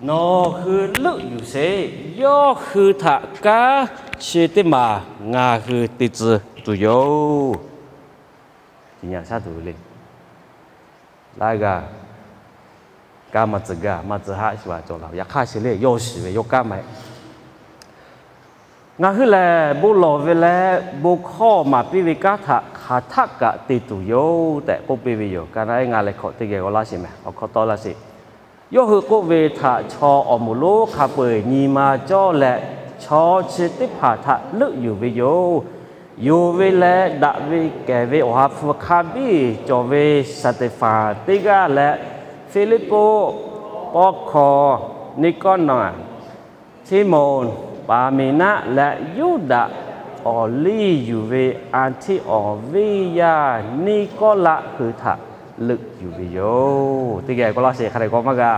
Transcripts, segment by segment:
Nawˬ hui leuˆ yuˬ sheˍ. Yawˇ hui htaꞈ kanˉ chi teˇ maˬ ngaˬ hui te tcuh tuˬ yoˬ. Laiˉ g'aˇ kanˉ maˇ tcuh gaˇ maˇ tcuh haˆ shiˍ a cawˬ la. Yaꞈ hk'aˇ shiˍ le, yawˇ shiˍ ve yawˇ kanˉ maˇ heˆ. Ngaˬ hui lehˬ bon lawˬ ve leh bon hkawˇ maˍ piˇ ve kanˉ htaꞈ hk'aˬ htaˆ kaꞈ te tuˬ yoˬ tehꞈ k'oˆ piˇ ve yoˬ. Ka naˆ eˉ ngaˇ leh hkawꞈ teˇ geh g'aw laˇ sheˍ meh. Awˬ hkawˇ tawˆ laˇ sheˍ. Yawˇ hui k'oˆ ve htaꞈ chaw awˬ moˍ lonˉ hk'a peu-eˬ nyi ma cawˇ leh, chaw chi teˇ hpaˍ htaꞈ leuˆ yuˬ ve yoˬ. Yonˍ ve leh daꞈ ve kehˬ ve awˬ ha hpu hk'a biˇ cawˬ ve Saˍteˍhfanˍ teˇ g'aˇ leh, Hpiˇliˇpuˆ, Pawˇhkawˍ, Niˆkawˇnaˍ, Htiˇmonˍ, Paˍmeˍnaˆ leh Yuˇdaꞈ awˬ liˇ yuˬ ve Anˍhtiˆ awˬ viˇ yaˇ Niˆkawˇlaˆ hui htaꞈ leuˆ yuˬ ve yoˬ. Teˇ geh k'awꞈ laˇ sheˍ. Hk'a dehꞈ k'awꞈ maˇ g'a.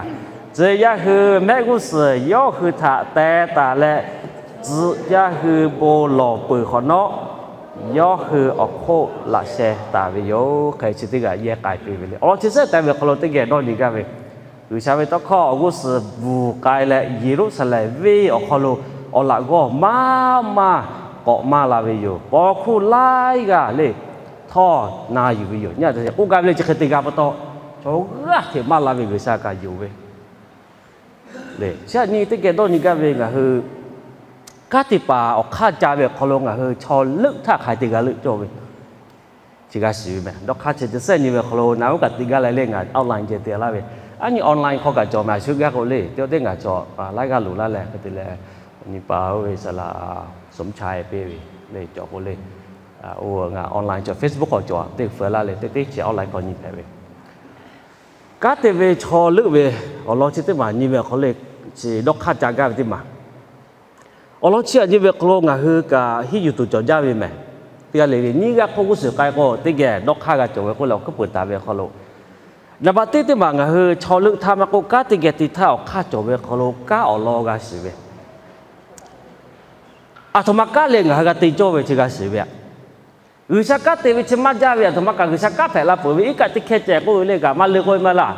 Tcuh yaˇ hui mehˆ g'uˇ suhˍ yawˇ hui htaꞈ teh taˍ leh, tcuh yaˇ hui bon lawˬ peuˬ hk'awꞈ nawˉ, yawˇ hui awˬ hk'oˆ laꞈ sheh taˍ ve yoˬ. Hk'e chi teˇ g'aˇ yehˇ k'ai piˇ ve le. Awˬ lawn chi suhˉ tehꞈ ve awˬ hk'aw lo teˇ geh dawˇ nyi gaˇ ve, G'uiˬsha ve tawˇ hkawˇ awˬ g'uˇ suhˍ bvuhˬ k'ai leh, Yeˍruˆsaˍlehnˍ venˇ awˬ hk'aw lo awˬ laꞈ g'awˇ maˇ maˇ k'awꞈ maˇ la ve yoˬ. Paw hkuˇ laiˉ g'aˇ le htawˇ na yuˬ ve yoˬ. Nyi a k'oˆ gaˇ ve le, chi hk'e te g'a pa taw, chaw g'aˇ hteꞈ maˇ la ve G'uiˬsha kaꞈ yonˍ ve le. Chi aꞈ nyi teˇ geh dawˇ nyi gaˇ ve ngaˬ hui kanˉ te paˍ awˬ hk'aˇ ca ve awˬ hk'aw lo ngaˬ hui chaw leuˆ htaˇ hk'aˬ hk'e te g'a leuˆ cawˇ ve, chi g'a shiˍ ve meh. Dawˇ hk'aˇ chi te sehˉ nyi ve awˬ hk'aw lo naˬ uˉ kaꞈ te gaˇ leh le, ngaˬ outline ceh te laˇ ve, aˉ nyi online hk'aw kaꞈ cawˬ meh. A shu gaˇ k'o le, teˇ teˇ ngaˬ cawˬ laiˉ g'aˇ loˍ laˇ leh hk'e te leh, nyi paˍ oˇ ve saˍ laꞈ Sumchai piˇ ve le cawˬ k'o le, oˇ ngaˬ online cawˬ, Facebook k'awꞈ cawˬ, teˇ hpfuhˇ laˇ leh teˇ teˇ chi outline hk'aw nyi hpehꞈ ve. Kanˉ te ve chaw leuˆ ve awˬ lawn chi teˇ maˬ nyi ve awˬ hk'aw le, chi dawˇ hk'aˇ ca gaˇ ve teˇ maˬ. Awˬ lawn chi aꞈ nyi ve awˬ hk'aw lo ngaˬ hui kaꞈ hiˉ yuˬ tuˬ cawˬ jaˇ ve meh. Teˇ g'aˇ le ve nyiˇ g'aˇ hk'oˆ g'uˇ suhˍ k'ai k'o, teˇ geh dawˇ hk'aˇ g'a cawˬ ve k'oˆ leh awˬ hkuiˉ peuˬ taˍ ve awˬ hk'aw lo, naˍ baꞈ teˇ teˇ maˬ ngaˬ hui chaw leuˆ htaˇ maˇ k'oˆ, kanˉ teˇ geh te htaˇ awˬ hk'aˇ cawˬ ve awˬ hk'aw lo kanˉ awˬ lawn g'a shiˍ ve, aˬ htoꞈ ma kanˉ leh ngaˬ hui g'a te cawˇ ve chi g'a shiˍ ve aꞈ. G'uiˬsha kanˉ te ve chi maˇ jaˇ ve, aˬ htoꞈ ma kaꞈ G'uiˬsha kanˉ hpehꞈ la peuˬ ve, iˉ kaˆ teˇ hkehˇ ceh k'oˆ ve le kaꞈ maˇ le k'oˆ ve maˇ laˇ.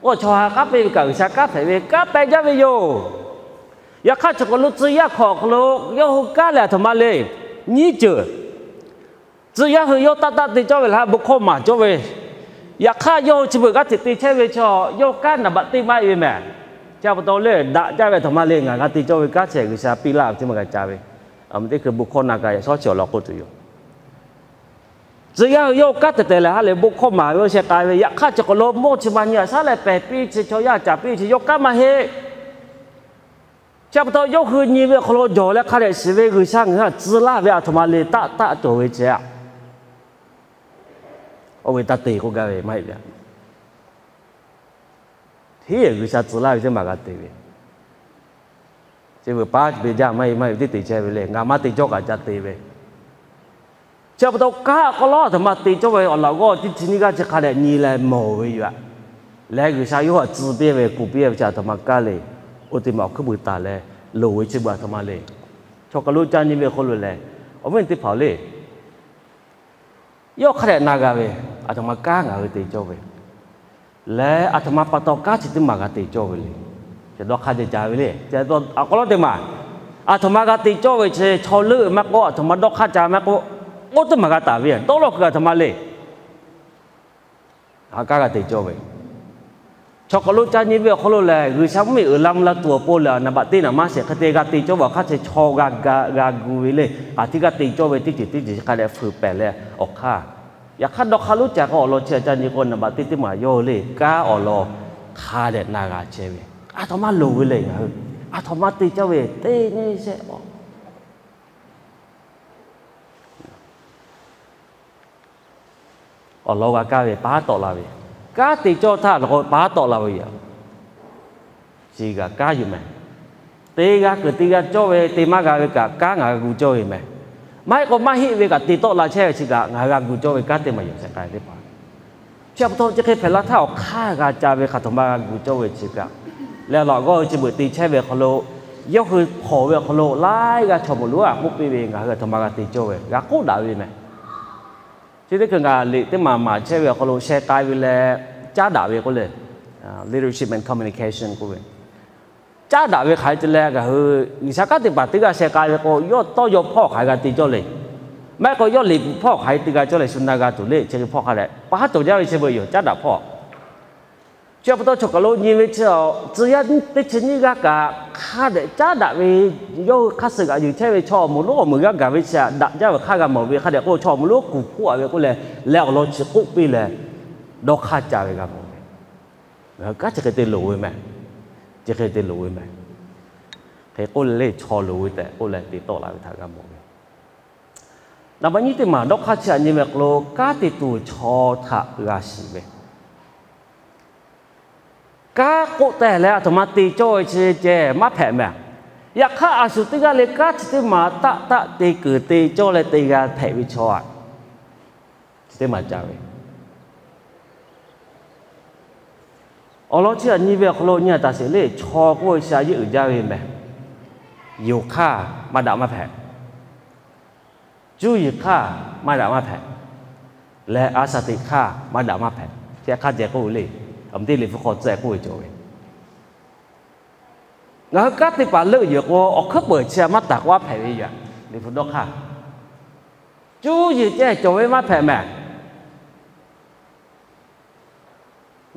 Oˇ chaw ha k'aˉ peˇ ve kaꞈ G'uiˬsha kanˉ hpehꞈ ve, kanˉ pehꞈ jaˇ ve yoˬ. Yaꞈ hk'aˇ chi k'awꞈ lo tcuh yaˇ hkawꞈ awˬ hk'aw lo yawˇ hui kanˉ leh aˬ htoꞈ ma le, nyiˇ ceuˬ. Tcuh yaˇ hui yawˇ taˇ taˆ te cawˇ ve laˇ, bon hkawˇ maˍ cawˇ ve. Yaꞈ hk'aˇ yawˇ hui chi beuꞈ g'aˇ hteꞈ te chehˇ ve chaw, yawˇ kanˉ naˍ baꞈ teˇ maˇ heˆ ve meh. Chi pa taw le daꞈ jaˇ ve aˬ htoꞈ ma le, ngaˬ g'a te cawˇ ve kanˉ chi G'uiˬsha piˇ laˇ ve teˇ maˬ g'a ca ve, aˬ miˍ teˇ hkui bon hkawˇ na k'a yaꞈ shawˉ chi awˬ lawn k'oˆ tuˬ yoˬ. Tcuh yaˇ hui yawˇ kanˉ tehˬ tehˬ leh ha lehˬ bon hkawˇ maˍ ve awˬ sheh k'ai ve, yaꞈ hk'aˇ chi k'awꞈ lo mawˇ chi ma nyi aˬ shaˉ leh pehˬ piˇ chi chaw yaˇ caˍ piˇ chi yawˇ kanˉ maˇ heˆ. Chi pa taw yawˇ hui nyi ve awˬ hk'aw lo jawˬ leh hk'a dehꞈ shiˍ ve G'uiˬsha ngaˬ hui htaꞈ tcuh laˇ ve aˬ htoꞈ ma le taˆ taˆ cawˬ ve chi aꞈ. Oˇ ve taˇ te k'oˆ gaˇ ve maˇ heˆ ve aꞈ. Hteˇ G'uiˬsha tcuh laˇ ve teˇ maˬ g'a te ve, chi veuꞈ paˉ ve jaˇ maˇ heˆ, maˇ heˆ ve teˇ te chehˇ ve le, ngaˬ maˇ te cawˇ kaꞈ ca te ve. Chi pa taw kanˉ awˬ hk'aw lo aˬ htoꞈ ma te cawˇ ve awˬ laꞈ g'awˇ teˇ chi nyiˇ g'aˇ chi hk'a dehꞈ nyi leh mawˬ ve yoˬ aꞈ. Leh G'uiˬsha yawˇ htaꞈ tcuh piˇ ve kuˬ piˇ ve chi aˬ htoꞈ ma kaˇ le. Oˇ teˇ maˬ awˬ hkuiˉ peuˬ taˍ leh loˍ ve chi beuꞈ aˬ htoꞈ ma le. Chaw hk'aˬ lo ca nyi ve awˬ hk'aw lo lehˬ, awˬ viˉ teˇ hpaˍ le, yawˇ hk'a dehꞈ na g'a ve, aˬ htoꞈ ma kanˉ ngaˬ hui te cawˇ ve, leh aˬ htoꞈ ma pa taw kanˉ chi teˇ maˬ g'a te cawˇ ve le. Chi dawˇ hk'aˇ ceh ca ve le. Aˬ hk'aw lo teˇ maˬ, aˬ htoꞈ ma g'a te cawˇ ve chi chaw leuˆ maˇ k'oˆ, aˬ htoꞈ ma dawˇ hk'aˇ ca maˇ k'oˆ, oˇ teˇ maˬ g'a taˍ ve, dawˇ lawˇ kuiˬ aˬ htoꞈ ma le. Ha k'aˉ g'a te cawˇ ve, chaw hk'aˬ lo ca nyi ve awˬ hk'aw lo lehˬ, G'uiˬsha mvuhˇmiˬ uiˍ la mvuh la tuˬ awˬ pon lehˬ, naˍ baꞈ teˇ naˍ maˇ shehˍ hk'e te g'a te cawˇ ve awˬ hk'aˇ chi chaw g'a ga g'a gu ve le. Hk'aˬ htiˇ g'a te cawˇ ve teˇ ceuˬ teˇ ceuˬ chi hk'a dehꞈ fuiˍ pehˍ leh awˬ hk'aˇ. Yaꞈ hk'aˇ dawˇ hk'aˇ lonˉ ca k'o awˬ lawn chi aˬ ca nyi k'o naˍ baꞈ teˇ teˇ maˬ yawˇ hui le kanˉ awˬ lawn hk'a dehꞈ na g'a chehˇ ve, aˬ htoꞈ ma loˍ ve le ngaˬ hui, aˬ htoꞈ ma te cawˇ ve teˇ nyi shehˆ k'o awˬ lawn g'a kaˇ ve paˉ tawˆ la ve, kanˉ te cawˇ htaˇ law k'o paˉ tawˆ la ve yoˬ. Chi kaꞈ kanˉ yoˬ meh. Te g'a kuiˬ te g'a cawˇ ve te maˇ g'a ve kaꞈ kanˉ ngaˬ g'a gu cawˇ ve meh. Maˇ heˆ k'o maˇ heˆ ve kaꞈ te tawˆ la chehˇ ve chi kaꞈ ngaˬ g'a gu cawˇ ve kanˉ teˇ maˬ yoˬ. Shehˍ k'ai teˇ hpaˍ chi pa taw chi hk'e hpehꞈ la htaˇ awˬ hk'aˇ g'a ca ve hk'aˬ htoꞈ ma g'a gu cawˇ ve chi kaꞈ, leh laꞈ g'awˇ ve chi beuꞈ te chehˇ ve awˬ hk'aw lo, yawˇ hui hpawnˬ ve awˬ hk'aw lo laiˉ g'aˇ chaw moˍ lonˉ a k'oˆ piˇ ve ngaˬ hui aˬ htoꞈ ma g'a te cawˇ ve g'a k'oˆ daꞈ ve meh. Chi teˇ hkui ngaˬ liꞈ teˇ maˬ maˍ chehˇ ve awˬ hk'aw lo sheh k'ai ve leh caˉ daꞈ ve k'oˆ le, leadership and communication k'oˆ ve, Caˉ daꞈ ve hk'aˬ hk'e te leh ngaˬ hui G'uiˬsha kanˉ te paˍ teˇ g'aˇ sheh k'ai ve k'o, yawˇ tawˇ yaw hpawˇ hk'aˬ hk'e g'a te cawˇ le. Maˇ heˆ k'o yawˇ liꞈ hpu hpawˇ hk'aˬ hk'e te g'a cawˇ leh shu na g'a tuˬ le. Chi hk'e hpawˇ hk'a dehꞈ pa haˉ cawˬ jaˇ ve chi beuꞈ yoˬ, caˉ daꞈ hpawˇ. Chi pa taw chaw kaˬ lo nyi ve chi, tcuh yaˇ teˇ chi nyiˇ g'aˇ kaꞈ hk'a dehꞈ caˉ daꞈ ve, yawˇ hui hk'aˇ suh g'aꞈ yuˬ chehˇ ve chaw awˬ moˍ lonˉ awˬ meuˍ g'aˇ gaˬ ve chi htaꞈ daꞈ jaˇ ve hk'aˇ g'a mawˬ ve hk'a dehꞈ k'o, chaw awˬ moˍ lonˉ kuˬ hpoˆ a ve k'oˆ leh, leh awˬ lawn chi k'oˆ piˇ leh dawˇ hk'aˇ ca ve g'a mawˬ ve. Ngaˬ hui kanˉ chi hk'e te loˍ ve mehˍ. Chi hk'e te loˍ ve mehˍ. Hk'e k'oˆ leh le, chaw loˍ ve tehꞈ k'oˆ leh te tawˆ la ve htaꞈ g'a mawˬ ve. Naˍ baˆ nyiˇ teˇ maˬ dawˇ hk'aˇ chi htaꞈ nyi ve k'o lo, kanˉ te tuˬ chaw htaꞈ g'a shiˍ ve. Kanˉ k'oˆ tehˬ leh aˬ htoꞈ ma te cawˇ ve chi ceh maˇ hpehꞈ mehˍ. Yaꞈ hk'aˇ, a shu teˇ g'aˇ le kanˉ chi teˇ maˬ taˆ taˆ te keunˍ te cawˇ leh te g'a hpehꞈ ve chaw aꞈ, chi teˇ maˬ ca ve. Awˬ lawn chi htaꞈ nyi ve awˬ hk'aw lo nyi a taˍ sheˍ le, chaw k'oˆ ve chi a yeˇ uiˍ jaˇ ve mehˍ. Yonˍ hk'aˇ maˇ daꞈ maˇ hpehꞈ. Cuˇ yiˍ hk'aˇ maˇ daꞈ maˇ hpehꞈ. Leh a shaˍ teꞈ hk'aˇ maˇ daꞈ maˇ hpehꞈ. Chi hk'a ceh k'oˆ ve le. Awˬ meh teˇ Liꞈ hpu hk'aw tcuh k'oˆ ve cawˬ ve. Ngaˬ hui kanˉ te paˍ leuˆ yuˬ k'o, awˬ hkuiˉ peuˍ chi a maˇ taˍ k'o a hpehꞈ ve yoˬ. Liꞈ hpu dawˇ hk'aˇ, cuˇ yiˍ ceh cawˬ ve maˇ hpehꞈ mehˍ.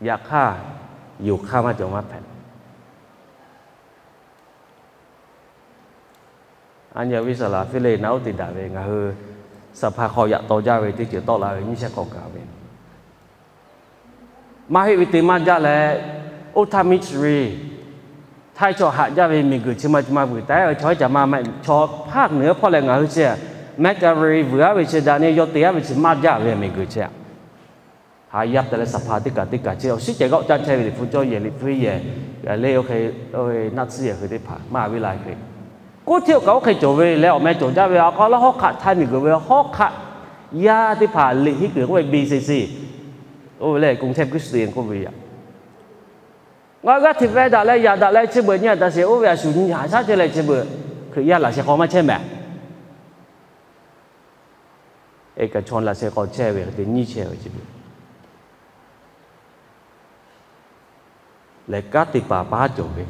Yaꞈ hk'aˇ, yonˍ hk'aˇ maˇ cawˬ maˇ hpehꞈ. A nyi awˬ viˉ saˍ laˍ Hpiˇliˆ naˆ uˉ te daꞈ ve ngaˬ hui saˍ hpaˍ hk'aw yaꞈ taw jaˇ ve teˇ ceuˬ tawˆ la ve nyiˇ shehˆ hk'awꞈ gaˬ ve, maˇ heˆ ve te maˇ jaˇ leh, oˇ htaˇ missionary htaiˇ chaw haꞈ jaˇ ve miˬguiˬ chi ma chi ma vuiˬ taˍ ve chaw heˉ caˬ ma chaw hpaˇ nuˬ hpawˇ leh ngaˬ hui chi missionary vuiˬ aˉ ve chi daꞈ ne yawˇ te aˉ ve chi maˇ jaˇ ve miˬguiˬ chi aꞈ. Haꞈ yaˇ te leh saˍ hpaˍ teˇ kaˬ teˇ kaˬ chi awˬ shiˉ ceh g'aˇ caˇ chehˇ ve Liꞈ hpu cawˇ yehˬ Liꞈ hpu yehˬ, le oˇ hk'e naˆ tsuhˇ yehˬ hui teˇ hpaˍ maˇ ve la hk'e, kuˇ hteˇ awˬ kaꞈ oˇ hk'e cawˬ ve leh awˬ meh cawˬ jaˇ ve awˬ hk'aw lo hawˉ hk'aˆ htaˇ miˬguiˬ ve hawˉ hk'aˆ yaˇ teˇ hpaˍ liꞈ henˇ kuiˬ k'oˆ ve B C C, oˇ ve lehˬ กรุงเทพคริสเตียน k'oˆ ve yaꞈ. Ngaˬ g'aˇ hteꞈ ve daꞈ leh yaꞈ daꞈ leh chi beuꞈ nyi a taˍ sheˍ, oˇ ve a shu nyi haꞈ shaˉ chehˇ leh chi beuꞈ Hkriꞈ yaˇ laꞈ sheh hk'aw maˇ chehˇ mehˍ. Eˬ, kaꞈ chaw laꞈ sheh hk'aw chehˇ ve hk'e te nyiˇ chehˇ ve chi beuꞈ lehˬ, kanˉ te paˍ pa haˉ cawˬ ve,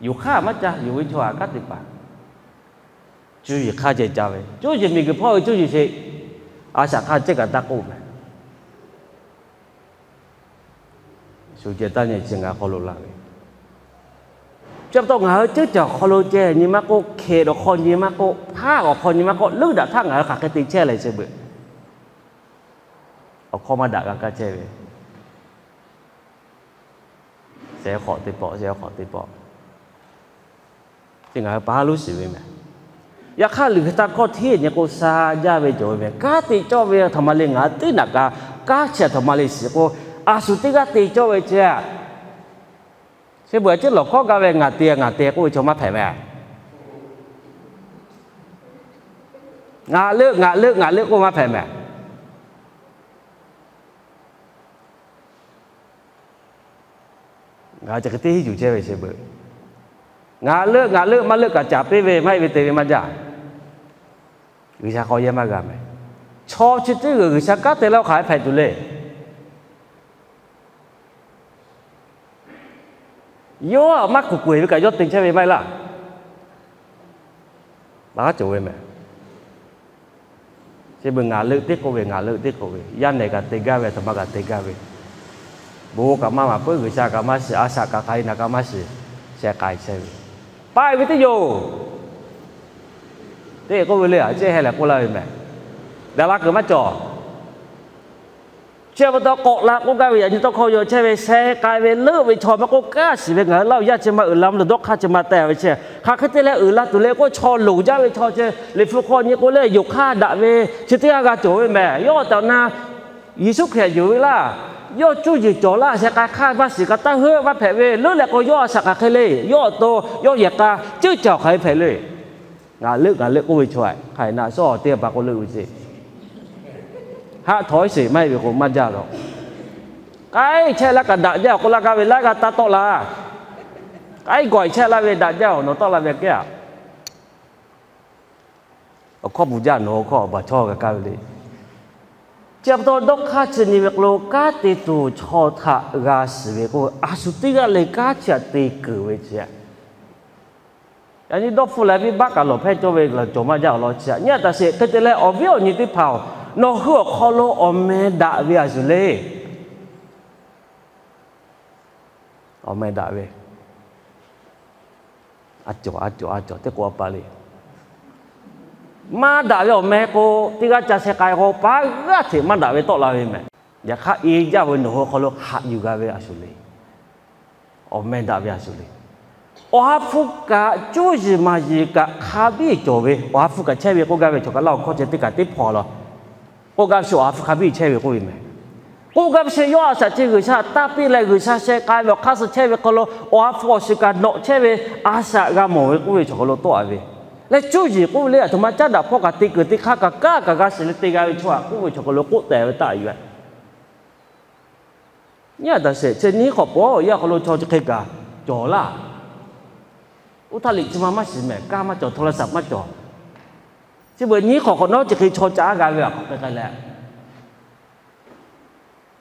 yonˍ hk'aˇ maˇ ca, yonˍ ve chaw aꞈ kanˉ te paˍ. Cuˇ yiˍ hk'aˇ ceh ca ve, cuˇ yiˍ miˬguiˬ hpawˇ ve cuˇ yiˍ sheˍ, a shaꞈ hk'aˇ ceh kaꞈ taˇ k'oˆ mehˍ. Shu ceh taˇ nyi chi ngaˬ hk'aw lo la ve. Chi pa taw ngaˬ hui ceuˇ caˬ awˬ hk'aw lo ceh nyi maˇ k'oˆ, hkeꞈ awˬ hk'aw nyi maˇ k'oˆ, hpaˇ awˬ hk'aw nyi maˇ k'oˆ, leuˉ daꞈ htaˇ ngaˬ hui hk'aˬ hk'e te chehˇ leh chi beuꞈ awˬ hkawˇ maˇ daꞈ g'a kaˇ chehˇ ve, sheh hk'awꞈ teˇ pawˆ, sheh hk'awꞈ teˇ pawˆ, chi ngaˬ hui pa haˉ lonˉ shiˍ ve mehˍ. Yaꞈ hk'aˇ, Liꞈ hk'e taˇ hkawˇ hteˇ nyi k'o sha jaˇ ve cawˬ ve mehˍ. Kanˉ te cawˇ ve a htoꞈ ma le ngaˬ hui teˇ naꞈ kaꞈ, kanˉ chi a htoꞈ ma le shiˍ k'o, a shu teˇ g'aˇ te cawˇ ve chi a, chi beuꞈ a ciˉ lawˬ hkawˇ gaˇ ve ngaˬ te ngaˬ te k'oˆ ve chaw maˇ hpehꞈ mehˍ. Ngaˬ leuˆ ngaˬ leuˆ ngaˬ leuˆ k'oˆ maˇ hpehꞈ mehˍ. Ngaˬ hui chi hk'e teˇ hiˉ yuˬ chehˇ ve chi beuꞈ, ngaˬ leuˆ ngaˬ leuˆ maˇ leuˆ kaꞈ caˍ piˇ ve maˇ heˆ ve te ve maˇ jaˇ. G'uiˬsha hk'aw yehˇ maˇ g'a mehˍ. Chaw chi teˇ g'uiˬ G'uiˬsha kanˉ te leh awˬ hk'aˬ hk'e hpehꞈ tuˬ le. Yawˇ maˇ kuˬ kuˬ eˬ ve kaꞈ yawˇ te chehˇ ve maˇ heˆ laˇ. Maˇ g'a cawˬ ve mehˍ. Chi beuꞈ ngaˬ leuˆ teˇ k'oˆ ve, ngaˬ leuˆ teˇ k'oˆ ve, yaˇ nehˬ kaꞈ te gaˇ ve, a htoꞈ ma kaꞈ te gaˇ ve, bon kaꞈ maˇ maˍ puiˉ, G'uiˬsha kaꞈ maˇ shiˍ, a shaꞈ kaꞈ hk'aˬ hk'e naˬ kaꞈ maˇ shiˍ, sheh k'ai chehˇ ve, paiˇ ve teˇ yoˬ. Teˇ k'oˆ ve le, a ciˉ heh lehˬ k'oˆ laˇ ve mehˍ. Daꞈ la kuiˬ maˇ cawˬ. Chi pa taw k'awꞈ la k'oˆ gaˇ ve yaꞈ nyi tawˇ hkawˇ yaw chehˇ ve, sheh k'ai ve leuˆ ve chaw maˇ k'oˆ, kaˇ shiˍ ve ngaˬ hui laˇ yaˇ chi ma uiˍ la mvuh leh dawˇ hk'aˇ chi ma teh ve chi, hk'aˬ hk'e te leh uiˍ la tuˬ le k'o, chaw loˍ jaˇ ve chaw chi Liꞈ hpu hk'aw nyi k'o leh yonˍ hk'aˇ daꞈ ve chi teˇ g'aˇ g'a cawˬ ve mehˍ. Yawˇ awˬ tehˬ awˬ na Yeˍsuˆ Hkriꞈ yonˍ ve laˇ. Yawˇ cuˇ yiˍ cawˬ laˇ, sheh k'ai hk'aˇ maˇ shiˍ kaꞈ taˇ heuˆ maˇ hpehꞈ ve, leuˉ leh k'o yawˇ a shaꞈ hk'aˬ hk'e le, yawˇ awˬ to yawˇ yehˬ k'a ceuˇ caˬ awˬ hk'aˬ hk'e hpehꞈ le. Ngaˬ leuˆ ngaˬ leuˆ k'oˆ ve chaw hk'aˬ hk'e naˬ shawˉ teˇ hpaˍ k'o leuˆ ve ce. Haˆ htawꞈ sheˍ maˇ heˆ ve k'o maˇ jaˇ lawˬ. K'aiˉ chehˇ laˇ kaꞈ daꞈ jaˇ awˬ k'oˆ laˇ gaˇ ve laiˉ g'aˇ taˇ tawˆ la. K'aiˉ gawˬ chehˇ laˇ ve daꞈ jaˇ awˬ nawˬ tawˆ la ve kehˉ a. Awˬ hkawˇ bvuhˬ jaˇ nawˬ hui hkawˇ a baˬ chawˇ g'a kaˇ ve le. Chi pa taw dawˇ hk'aˇ chi nyi ve k'o lo, kanˉ te tuˬ chaw htaꞈ g'a shiˍ ve k'o, a shu teˇ g'aˇ le kanˉ chi htaꞈ te keunˍ ve chi Yaꞈ nyi dawˇ hpfuhˇ leh venˇbaˆ kaꞈ lawˬ hpehˇ cawˇ ve laˬ cawˬ maˇ jaˇ awˬ lawn chi aꞈ. Nyi a taꞈ sheˍ hk'e te leh awˬ viˉ awˬ nyi teˇ hpaˍ-oˬ, nawˬ hui awˬ hk'aw lo awˬ meh daꞈ ve a shuˍ le. Awˬ meh daꞈ ve, a cawˬ a cawˬ a cawˬ teˇ k'o a pa le. Maˇ daꞈ ve awˬ meh k'o, teˇ g'aˇ ca sheh k'ai k'o, paˉ g'aˇ hteꞈ maˇ daꞈ ve tawˆ la ve mehˍ. Yaꞈ hk'aˇ, e jaˇ ve nawˬ hui awˬ hk'aw lo haꞈ yuˬ g'a ve a shuˍ le. Awˬ meh daꞈ ve a shuˍ le. Awˬ ha hpu kaꞈ cuˇ yiˍ maˍ yiˍ kaꞈ hk'a biˇ cawˬ ve, awˬ ha hpu kaꞈ chehˇ ve k'oˆ gaˇ ve chaw kaꞈ laˇ awˬ hkawˇ ceh teˇ kaꞈ teˇ hpaˍ law. K'oˆ gaˇ ve chi awˬ ha hpu hk'a biˇ chehˇ ve k'oˆ ve mehˍ. K'oˆ gaˇ ve chi yawˇ a shaꞈ chi G'uiˬsha taˇ piˇ leh G'uiˬsha sheh k'ai ve awˬ hk'aˇ suh chehˇ ve hk'aw lo, awˬ ha hpu awˬ shiˍ kaꞈ nawꞈ chehˇ ve a shaꞈ g'a mawˬ ve k'oˆ ve chaw hk'aw lo tawˆ a ve. Leh cuˇ yiˍ k'oˆ ve le, aˬ htoꞈ ma caˉ daꞈ hpawˇ kaꞈ te kuiˬ teˇ hk'aˇ kaꞈ kaˉ kaꞈ g'a shiˍ leh te g'a ve chaw aꞈ k'oˆ ve chaw hk'aw lo k'oˆ tehˬ ve taˆ yuˬ a. Nyi a taꞈ sheˍ, chi nyiˇ hk'awꞈ pawˆ yaˇ hk'aw lo chaw chi hk'e kaꞈ cawˬ laˇ. Oˇ htaˇ liꞈ chi ma maˇ shiˍ mehˍ, kaˇ maˇ cawˬ, โทรศัพท์ maˇ cawˬ. Chi beuꞈ nyiˇ hk'awꞈ hk'awꞈ nawˉ chi hk'e chaw caˉ g'a ve aꞈ k'awꞈ k'ai k'ai leh,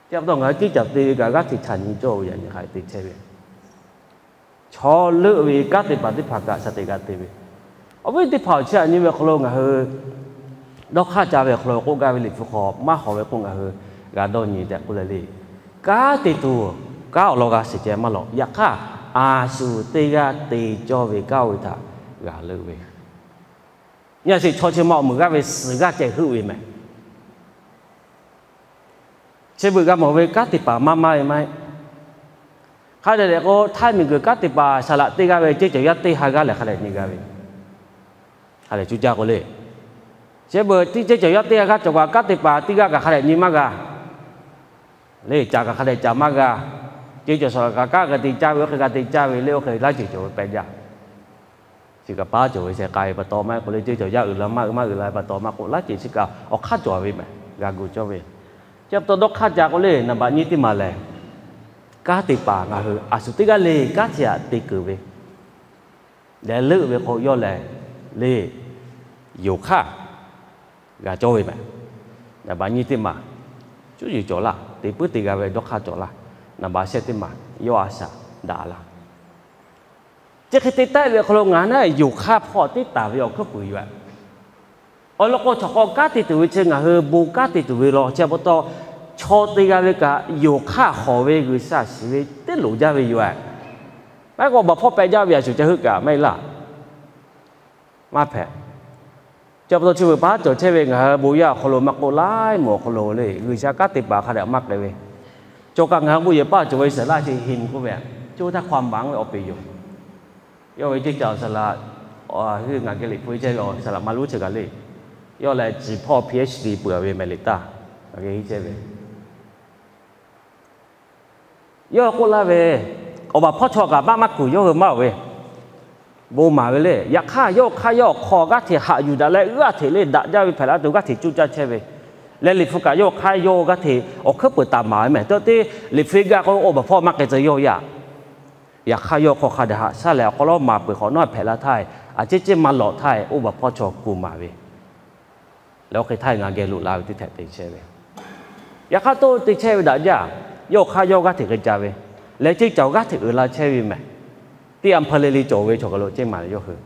chi pa taw ngaˬ hui tiˉ caˬ te ve kaꞈ g'aˇ hteꞈ chaꞈ nyi cawˇ ve yaꞈ nyi hk'aˬ hk'e te chehˇ ve. Chaw leuˆ ve kanˉ te paˍ teˇ hpaˍ kaꞈ shaˍ teꞈ g'a te ve. Awˬ viˉ teˇ hpaˍ awˬ chi aꞈ nyi ve hk'aw lo ngaˬ hui dawˇ hk'aˇ ca ve awˬ hk'aw lo k'oˆ gaˇ ve liꞈ hpu hk'aw maˇ hawˍ ve k'o ngaˬ hui g'a dawˇ nyi tehꞈ k'oˆ leh le. Kanˉ te tuˬ, kanˉ awˬ lawn g'a shiˍ ceh maˇ lawꞈ. Yaꞈ hk'aˇ, a shu teˇ g'aˇ te cawˇ ve kanˉ oˇ ve htaꞈ g'a leuˆ ve. Nyi a sheˍ, chaw chi ma awˬ meuˍ g'aˇ ve suhˍ g'aˇ ceh heuˆ ve mehˍ. Chi beuꞈ g'a mawˬ ve kanˉ te paˍ maˇ maˇ ve maˇ heˆ. Hk'a dehꞈ dehꞈ k'o, htaiˇ miˬguiˬ kanˉ te paˍ saˍ laꞈ teˇ g'aˇ ve ceˇ cawˬ yaˇ teˇ ha g'aˇ lehˬ hk'a dehꞈ nyi g'a ve. Hk'a dehꞈ cuˇ caˇ k'o le, chi beuꞈ tiˉ ceˇ cawˬ yaˇ teˇ ha g'aˇ cawˬ kaꞈ kanˉ te paˍ teˇ g'aˇ kaꞈ hk'a dehꞈ nyi maˇ g'a le. Caˬ kaꞈ hk'a dehꞈ caˬ maˇ g'a. Ceˇ cawˬ saˍ laꞈ kaꞈ kanˉ g'a te caˇ ve, oˇ hk'e g'a te caˇ ve le, oˇ hk'e laˇ ceuˬ cawˬ ve pehꞈ jaˇ. Chi kaꞈ paˉ cawˬ ve sheh k'ai ve pa taw maˇ heˆ k'o le, ceˇ cawˬ yaˇ uiˍ la maˇ uiˍ maˇ uiˍ la ve pa taw maˇ k'o, laˇ ceuˬ chi kaꞈ awˬ hk'aˇ cawˬ ve mehˍ, g'a gu cawˇ ve. Chi pa taw dawˇ hk'aˇ ca k'o le, naˍ baꞈ nyiˇ teˇ maˬ lehˬ, kanˉ te paˍ ngaˬ hui a shu teˇ g'aˇ le kanˉ chi aꞈ te keunˍ ve, leh leuˆ ve k'o yawˇ lehˬ le, yonˍ hk'aˇ g'a cawˇ ve mehˍ. Naˍ baꞈ nyiˇ teˇ maˬ, cuˇ yiˍ cawˬ laˇ, te puiˉ te g'a ve dawˇ hk'aˇ cawˬ laˇ. Naˍ baꞈ shehˆ teˇ maˬ, yawˇ a shaꞈ daꞈ laˇ. Chi hk'e te taˆ ve awˬ hk'aw lo ngaˬ hui naˉ yonˍ hk'aˇ hpawˇ teˇ taˍ ve awˬ hkuiˉ puiˍ yoˬ. Awˬ lawn k'o, chaw k'awꞈ kanˉ te tuˬ ve chi ngaˬ hui bon kanˉ te tuˬ ve law. Chi pa taw, chaw te g'a ve kaꞈ yonˍ hk'aˇ hawˍ ve G'uiˬsha shiˍ ve teˇ loˍ jaˇ ve yoˬ. Maˇ heˆ k'o, awˬ baˬ hpawˇ pehꞈ jaˇ ve a shuˍ ca heuˆ kaꞈ maˇ heˆ laˇ. Maˇ hpehꞈ. Chi pa taw chi beuꞈ paˉ cawˬ chehˇ ve ngaˬ hui bon yaˇ awˬ hk'aw lo maˇ k'oˆ, laiˉ moˍ awˬ hk'aw lo le G'uiˬsha kanˉ te paˍ hk'a dehꞈ maˇ k'ai ve. Cawˬ kaꞈ ngaˬ hui bon yehˬ paˇ cawˬ ve saˍ laꞈ chi hiˍ k'oˆ ve, co htaˇ hk'aw maˍ ve awˬ peˍ yoˬ. Yawˇ ve ceˇ cawˬ saˍ laꞈ, ngaˬ geh liꞈ hpu chehˇ ve saˍ laꞈ maˇ lonˉ chi kaꞈ le, yawˇ lehˬ ciˍ hpawˇ PhD peuˬ ve mehˍ liꞈ taˇ, ngaˬ geh henˇ chehˇ ve. Yawˇ k'oˆ laˇ ve, awˬ baˬ hpawˇ chaw kaꞈ maˇ maˇ kuˬ yawˇ hui maˇ oˬ ve, bon maˍ ve le. Yaꞈ hk'aˇ, yawˇ hk'aˇ yawˇ awˬ hk'aw g'aˇ hteꞈ haꞈ yuˬ daꞈ leh g'aˇ hteꞈ le daꞈ jaˇ ve hpehꞈ la tuˬ g'aˇ hteꞈ cuˇ caˇ chehˇ ve, leh liꞈ hpu kaꞈ yawˇ hk'aˇ yawˇ g'aˇ hteꞈ awˬ hkuiˉ peuˍ taˍ maˍ ve mehˍ. Tawˇ te liꞈ hpu g'a k'o, awˬ baˬ hpawˇ maˇ k'ai tcuh yawˇ yaˇ. Yaꞈ hk'aˇ, yawˇ hk'aw hk'a dehꞈ haꞈ shaˉ leh awˬ hk'aw lo maˍ peuˬ hk'awꞈ nawˉ hpehꞈ la htaˇ, a ciˉ ciˉ maˇ lawꞈ htaˇ, oˇ baˬ hpawˇ chaw kuˬ maˍ ve, leh oˇ hk'e htaˇ ngaˬ geh loꞈ la ve teˇ htehꞈ te chehˇ ve. Yaꞈ hk'aˇ, toˇ te chehˇ ve daꞈ jaˇ. Yawˇ hk'aˇ yawˇ g'aˇ hteꞈ g'a ca ve, leh ceˇ cawˬ g'aˇ hteꞈ uiˍ la chehˇ ve mehˍ. Teˇ a hpaw le le cawˬ ve chaw kaˬ lo ceˇ maˍ leh yawˇ hui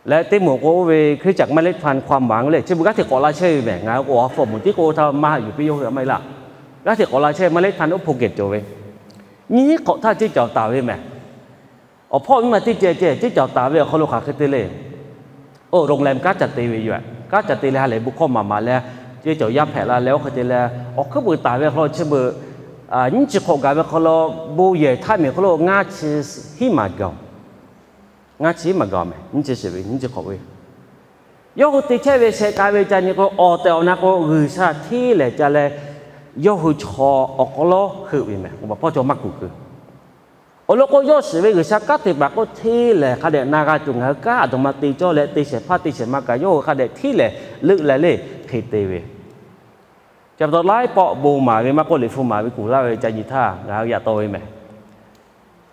leh teˇ moˍ k'o, oˇ ve Hkriꞈ caꞈ maˇ leˇ htan hk'aw maˍ ve le, chi beuꞈ g'aˇ hteꞈ k'awꞈ la chehˇ ve mehˍ. Ngaˬ hui k'o, awˬ ha hpu awˬ moˍ tiˉ k'o htaˇ maˇ haꞈ yuˬ piˇ, yawˇ hui maˇ heˆ laˇ. G'aˇ hteꞈ k'awꞈ la chehˇ ve maˇ leˇ htan oˇ hpu geh cawˬ ve. Nyiˇ hk'awꞈ htaˇ ceˇ cawˬ taˍ ve mehˍ. Awˬ hpawˇ miˇ ma teˇ ceh ceh ceˇ cawˬ taˍ ve awˬ hk'aw lo hk'aˬ hk'e te le. Oˇ โรงแรม kanˉ ca te ve yoˬ. Kanˉ ca te leh ha lehˬ bon hkawˇ maˍ maˍ leh, ceˇ cawˬ yaˇ hpehꞈ la leh oˇ hk'e te leh, awˬ hkuiˉ puiˍ taˍ ve awˬ hk'aw lo chi beuꞈ nyiˇ chi hk'awꞈ gaˬ ve hk'aw lo, bon yehˬ htaˇ miˬ hk'aw lo ngaˇ chi hiˉ maˬ gaˬ, ngaˇ chi hiˉ maˬ gaˬ mehˍ. Nyiˇ chi shiˍ ve nyiˇ chi hk'awꞈ ve, yawˇ hui te chehˇ ve sheh k'ai ve ca nyi k'o, awˬ tehˬ awˬ na k'o G'uiˬsha hteˇ lehˍ ca leh, yawˇ hui chaw awˬ hk'aw lo heuˆ ve mehˍ. Awˬ baˬ hpawˇ chaw maˇ kuˬ kuiˬ. Awˬ lawn k'o, yawˇ shiˍ ve G'uiˬsha kanˉ te paˍ k'o hteˇ lehˍ hk'a dehꞈ na g'a tuˬ, ngaˬ hui kanˉ aˬ htoꞈ ma te cawˇ leh te shehˍ hpaˇ te shehˍ ma kaꞈ yawˇ hui hk'a dehꞈ hteˇ lehˍ leuˆ leh le hk'e te ve. Chi pa taw laiˉ pawˆ bon maˍ ve maˇ k'oˆ, liꞈ hpu maˍ ve kuˬ laˇ ve ca nyi htaˇ ngaˬ hui yaꞈ taw ve mehˍ.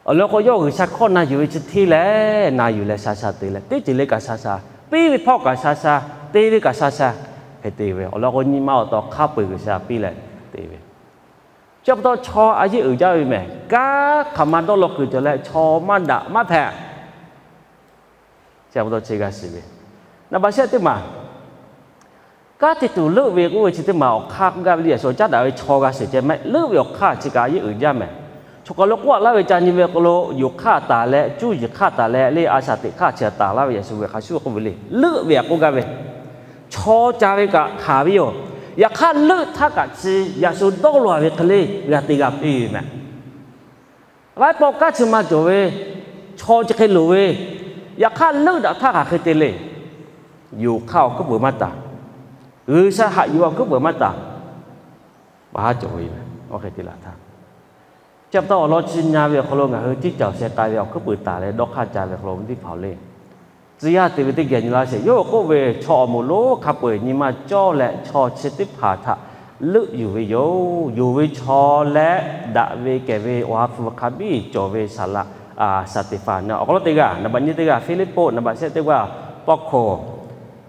Awˬ lawn k'o, yawˇ G'uiˬsha hkawˇ na yuˬ ve chi hteˇ lehˍ na yuˬ leh sha sha te leh, teˇ ceuˬ le kaꞈ sha sha, piˇ ve hpawˇ kaꞈ sha sha, te ve kaꞈ sha sha hk'e te ve. Awˬ lawn k'o, nyi ma awˬ taw hk'a peu-eˬ G'uiˬsha piˇ leh te ve. Chi pa taw chaw a yeˇ uiˍ jaˇ ve mehˍ. Kanˉ hk'aˬ ma dawˇ law kuiˬ cawˬ leh chaw maˇ daꞈ maˇ hpehꞈ. Chi pa taw chi g'a shiˍ ve, naˍ baꞈ shehˆ teˇ maˬ, kanˉ te tuˬ leuˆ ve k'oˆ ve chi teˇ maˬ awˬ hk'aˇ k'oˆ gaˇ ve le. Yaꞈ shu caˉ daꞈ ve chaw g'a shiˍ ceh mehˆ, leuˆ ve awˬ hk'aˇ chi kaꞈ a yeˇ uiˍ jaˇ mehˍ. Chaw hk'aˬ lo k'oˆ laˇ ve ca nyi ve hk'aw lo, yonˍ hk'aˇ taˍ leh, cuˇ yiˍ hk'aˇ taˍ leh, le a shaˍ teꞈ hk'aˇ chi taˍ laˇ ve yaꞈ shu ve hk'a shuˍ k'oˆ ve le. Leuˆ ve aꞈ k'oˆ gaˇ ve, chaw ca ve kaꞈ hkanˍ ve yoˬ. Yaꞈ hk'aˇ leuˆ htaˇ kaꞈ chi yaꞈ shu dawˇ law ve hk'e le g'a te g'a piˇ ve mehˍ. Laiˉ pawˆ kanˉ chi maˇ cawˬ ve, chaw chi hk'e loˍ ve, yaꞈ hk'aˇ leuˆ daꞈ htaˇ hk'aˬ hk'e te le. Yonˍ hk'aˇ awˬ hkuiˉ peuˬ maˇ taˍ, G'uiˬsha haꞈ yuˬ awˬ hkuiˉ peuˬ maˇ taˍ, pa haˉ cawˬ ve yoˬ. Oˇ hk'e te laˬ htaˇ, chi pa taw awˬ lawn chi nyi ve awˬ hk'aw lo ngaˬ hui tiˉ caˬ sheh k'ai ve awˬ hkuiˉ peuˬ taˍ leh dawˇ hk'aˇ ca ve awˬ hk'aw lo teˇ hpaˍ le, tcuh yaˇ te ve teˇ geh nyi laˇ sheˍ. Yawˇ hui k'oˆ ve, chaw awˬ moˍ lonˉ hk'a peu-eˬ nyi ma cawˇ leh chaw chi teˇ hpaˍ htaꞈ leuˆ yuˬ ve yoˬ. Yonˍ ve chaw leh daꞈ ve kehˬ ve awˬ ha hpu hk'a biˇ cawˬ ve saˍ laꞈ, Saˍteˍhpanˍ, awˬ hk'aw lo teˇ g'aˇ, naˍ baꞈ nyiˇ teˇ g'aˇ Hpiˇliˇpuˆ, naˍ baꞈ shehˆ teˇ g'aˇ Pawˇhkuˍ,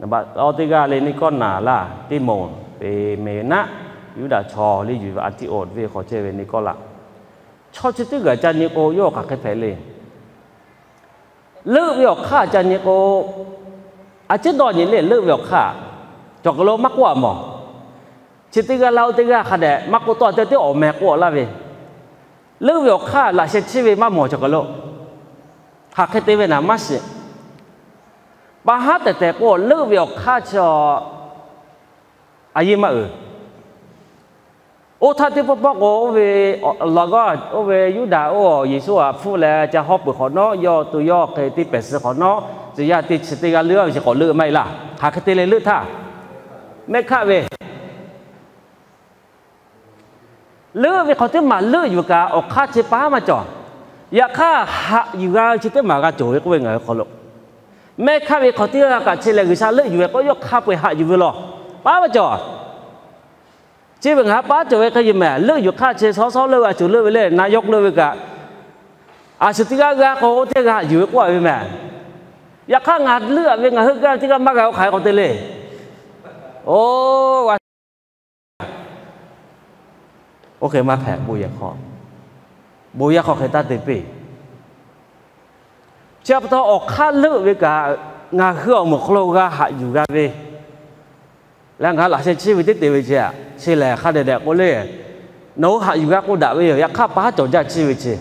naˍ baꞈ awˇ teˇ g'aˇ le Niˆkawˇnaˍ laˇ, Tiˇmonˍ, Peˍmeˍnaˆ, Yuˇdaꞈ chaw le yuˬ ve Anˍtiˆawˍ venˇ hk'aw chehˇ ve Niˆkawˇlaˆ, chaw chi teˇ g'aˇ ca nyi k'o yawˇ hk'aˬ hk'e hpehꞈ le. Leuˆ ve awˬ hk'aˇ ca nyi k'o, a ciˉ dawˇ nyi le. Leuˆ ve awˬ hk'aˇ cawˬ kaˬ lo maˇ k'oˆ a mawˬ. Chi teˇ g'aˇ laˇ oˇ teˇ g'aˇ hk'a dehꞈ maˇ k'oˆ tawˆ te teˇ awˬ meh k'oˆ laˇ ve, leuˆ ve awˬ hk'aˇ laꞈ sheh chiˇ ve maˇ mawˬ cawˬ kaˬ lo. Hk'aˬ hk'e te ve naˍ maˇ shiˍ. Pa haˉ tehˬ tehˬ k'o leuˆ ve awˬ hk'aˇ chi a, a yeˇ maˇ uiˍ. Oˇ htaˇ teˇ pawˆ pawˆ k'o, oˇ ve, law g'aˇ oˇ ve Yuˇdaꞈ oˇ Yeˍsuˆ htaꞈ hpfuhˆ leh ca haw peuˬ hk'awꞈ nawˉ, yawˇ to yawˇ hk'e teˇ pehˍ suh hk'awꞈ nawˉ, tcuh yaˇ teˇ chi teˇ g'aˇ leuˆ ve chi k'awꞈ leuˆ maˇ heˆ laˇ. Hk'aˬ hk'e te leh leuˆ htaˇ, mehˆ hkaˆ ve leuˆ ve hk'awꞈ teˇ maˬ leuˆ yuˬ kaꞈ awˬ hk'aˇ chi pa haˉ maˇ cawˬ. Yaꞈ hk'aˇ haꞈ yuˬ g'a ve chi teˇ maˬ g'a cawˬ ve k'oˆ ve ngaˬ hui hk'aw lo, mehˆ hkaˆ ve hk'awꞈ teˇ g'aˇ kaꞈ chi lehˬ G'uiˬsha leuˆ yuˬ ve k'o yawˇ hk'a peu-eˬ haꞈ yuˬ ve law, pa haˉ maˇ cawˬ. Chi ve ngaˬ hui pa haˉ cawˬ ve hk'e yuˬ mehˍ. Leuˆ yuˬ hk'aˇ chi shawˉ shawˉ leuˆ g'a cawˬ leuˆ ve le, naˍ yawˇ leuˆ ve kaꞈ, a shu teˇ g'aˇ g'a k'o oˇ teˇ g'aˇ haꞈ yuˬ ve k'oˆ a ve mehˍ. Yaꞈ hk'aˇ ngaˬ leuˆ a ve ngaˬ hui g'a ve teˇ g'aˇ maˇ g'a k'o hk'aˬ hk'e k'awꞈ te le. Oˇ, g'a oˇ hk'e maˇ hpehꞈ. Bon yehˬ hk'aw, bon yaˇ hk'aw hk'e taˇ te piˇ. Chi pa taw awˬ hk'aˇ leuˆ ve kaꞈ, ngaˬ hui awˬ moˍ hk'aw lo g'a haꞈ yuˬ g'a ve, leh ngaˬ laꞈ sheh chiˇ ve teˇ te ve chi, chi lehˬ hk'a dehꞈ dehꞈ k'o le, nawˬ hui haꞈ yuˬ g'a k'oˆ daꞈ ve yoˬ. Yaꞈ hk'aˇ pa haˉ cawˬ jaˇ chiˇ ve chi,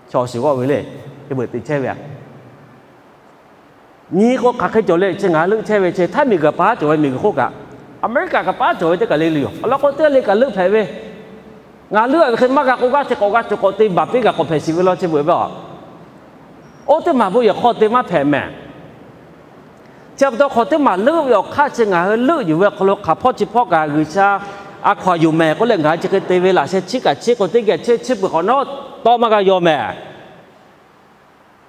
chaw shiˍ g'awˆ ve le, te beuꞈ te chehˇ ve a nyi k'o hk'aˬ hk'e cawˬ le. Chi ngaˬ leuˆ chehˇ ve chi htaˇ miˬguiˬ pa haˉ cawˬ ve miˬguiˬ hk'oˆ kaꞈ, Aˍmeˍriˆkaꞈ kaꞈ pa haˉ cawˬ ve teˇ kaˬ le le yoˬ. Awˬ lawn k'o teˇ g'aˇ le kaꞈ leuˆ hpehꞈ ve, ngaˬ leuˆ a ve hk'e maˇ g'a k'o g'aˇ hteꞈ k'awꞈ g'a cawˬ k'awꞈ te baˬ piˇ kaꞈ k'awꞈ hpehꞈ shiˍ ve law chi beuꞈ ve a. Oˇ teˇ maˬ bon yehˬ hk'aw te maˇ hpehꞈ mehˍ. Chi pa taw hk'awꞈ teˇ maˬ leuˆ ve awˬ hk'aˇ chi ngaˬ hui leuˆ yuˬ ve awˬ hk'aw lo hk'aˬ hpawˇ chi hpawˇ kaꞈ G'uiˬsha a hkaw-anˬ yoˬ mehˍ k'oˆ leh ngaˬ hui chi hk'e te ve laꞈ sheh chiˇ kaꞈ chiˇ k'o teˇ geh chehˇ chiˇ peuˬ hk'awꞈ nawˉ tawˇ maˇ g'a yaw mehˍ.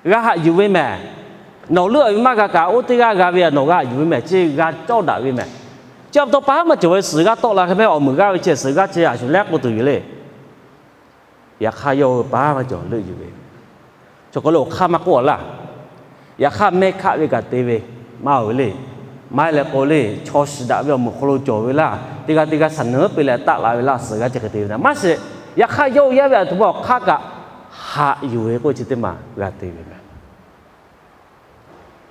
G'a haꞈ yuˬ ve mehˍ. Nawˬ leuˆ a ve maˇ g'a kaꞈ oˇ teˇ g'aˇ g'a ve a nawˬ g'a haꞈ yuˬ ve mehˍ. Chi g'a cawˇ daꞈ ve mehˍ. Chi pa taw pa haˉ maˇ cawˬ ve suhˍ g'aˇ tawˆ la hk'e mehˆ awˬ meuˍ g'aˇ ve chi suhˍ g'aˇ chi a shu lehˉ k'oˆ tuˬ yoˬ le. Yaꞈ hk'aˇ yawˇ hui pa haˉ maˇ cawˬ leuˆ yuˬ ve, chaw hk'aw lo awˬ hk'aˇ maˇ k'oˆ a laˇ. Yaꞈ hk'aˇ mehˆ hkaˆ ve kaꞈ te ve maˇ oˬ ve le. Maˇ heˆ leh k'o le chaw shiˍ daꞈ ve awˬ moˍ hk'aw lo cawˬ ve laˇ, teˇ g'aˇ teˇ g'aˇ shaˍ neu piˇ leh taˆ la ve laˇ suhˍ g'aˇ chi hk'e te ve na maˇ shiˍ. Yaꞈ hk'aˇ yawˇ hui yaˇ ve a htoꞈ ma awˬ hk'aˇ kaꞈ haꞈ yuˬ ve k'oˆ chi teˇ maˬ g'a te ve mehˍ.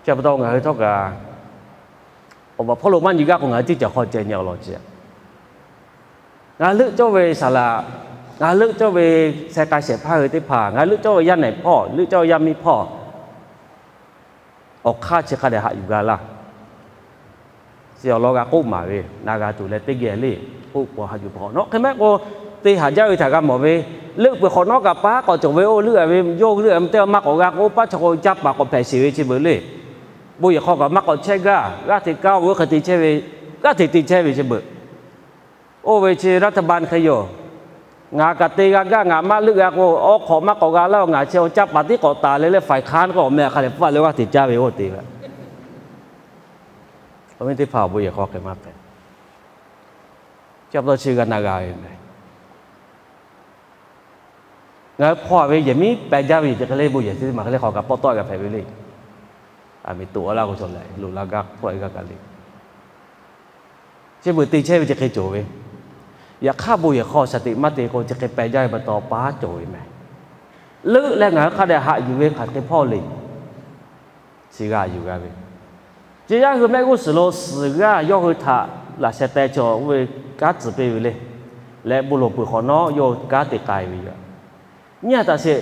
Chi pa taw ngaˬ hui htawˇ kaꞈ awˬ baˬ hpawˇ lo maˇ nyi gaˇ k'o ngaˬ hui tiˉ caˬ hk'aw ceh nyi awˬ lawn ceh. Ngaˬ leuˆ cawˇ ve saˍ laꞈ, ngaˬ leuˆ cawˇ ve sheh k'ai shehˍ hpaˇ hui teˇ hpaˍ, ngaˬ leuˆ cawˇ ve yaˇ nehˬ hpawˇ, leuˆ cawˇ ve yaˇ miˇ hpawˇ, awˬ hk'aˇ chi hk'a dehꞈ haꞈ yuˬ g'a laˇ. Chi awˬ lawn g'a k'oˆ maˍ ve na g'a tuˬ leh teˇ geh le, k'oˆ k'o haꞈ yuˬ hk'awꞈ nawˉ hk'e mehˆ k'o, te haꞈ jaˇ ve htaꞈ g'a mawˬ ve, leuˆ peuˬ hk'awꞈ nawˉ kaꞈ pa haˉ k'awꞈ cawˬ ve oˇ leuˆ a ve yawˇ hui leuˆ a ve teˇ g'aˇ maˇ k'awꞈ g'a k'o oˇ paˉ chaw k'o caˇ paˍ k'awꞈ hpehꞈ sheˍ ve chi beuꞈ le. Bon yehˬ hk'aw kaꞈ maˇ k'awꞈ chehˇ gaˇ, g'aˇ hteꞈ kaˇ oˇ ve hk'e te chehˇ ve, g'aˇ hteꞈ te chehˇ ve chi beuꞈ. Oˇ ve chi รัฐบาล hk'e yoˬ. Ngaˬ kaꞈ te g'a gaˇ, ngaˬ maˇ leuˆ g'a k'o, awˉ hk'awꞈ maˇ k'awꞈ g'a laˇ, ngaˬ chi caˇ paˍ tiˉ k'awꞈ taˍ leh leh ฝ่ายค้าน k'o awˬ meh hk'a lehˬ hpfuhˇ leh g'aˇ hteꞈ caˇ ve oˇ te ve. Awˬ viˉ teˇ hpaˍ awˬ bon yehˬ hk'aw hk'e maˇ hpehꞈ. Chi pa taw chi g'a na g'a ve mehˍ. Ngaˬ hui hpawˇ a ve yehˬ miˉ peh jaˇ ve yoˬ. Chi hk'e le bon yehˬ chi teˇ maˬ hk'e le hk'aw kaꞈ pawˆ tawˆ g'a hpehꞈ ve le. A miˬ toꞈ a laˇ k'o cawˬ leh loꞈ la gaˇ hpawˇ a g'a kaꞈ le. Chi beuꞈ te chehˇ ve chi hk'e cawˬ ve. Yaꞈ hk'aˇ bon yehˬ hk'aw shaˍ tiꞈ maˇ te k'o chi hk'e peh jaˇ ve pa taw pa haˉ cawˬ ve mehˍ. Leuˆ leh ngaˬ hui hk'a dehꞈ haꞈ yuˬ ve hk'aˬ hk'e hpawˇ le. Chi g'a yuˬ g'a ve, chi yaˇ hui mehˆ g'uˇ suhˍ lo suhˍ g'aˇ yawˇ hui htaꞈ laꞈ sheh teh chaw oˇ ve kanˉ tcuh piˇ ve le. Leh bon lawˬ peuˬ hk'awꞈ nawˉ yawˇ kanˉ te k'ai ve yoˬ. Nyi a taꞈ sheˍ,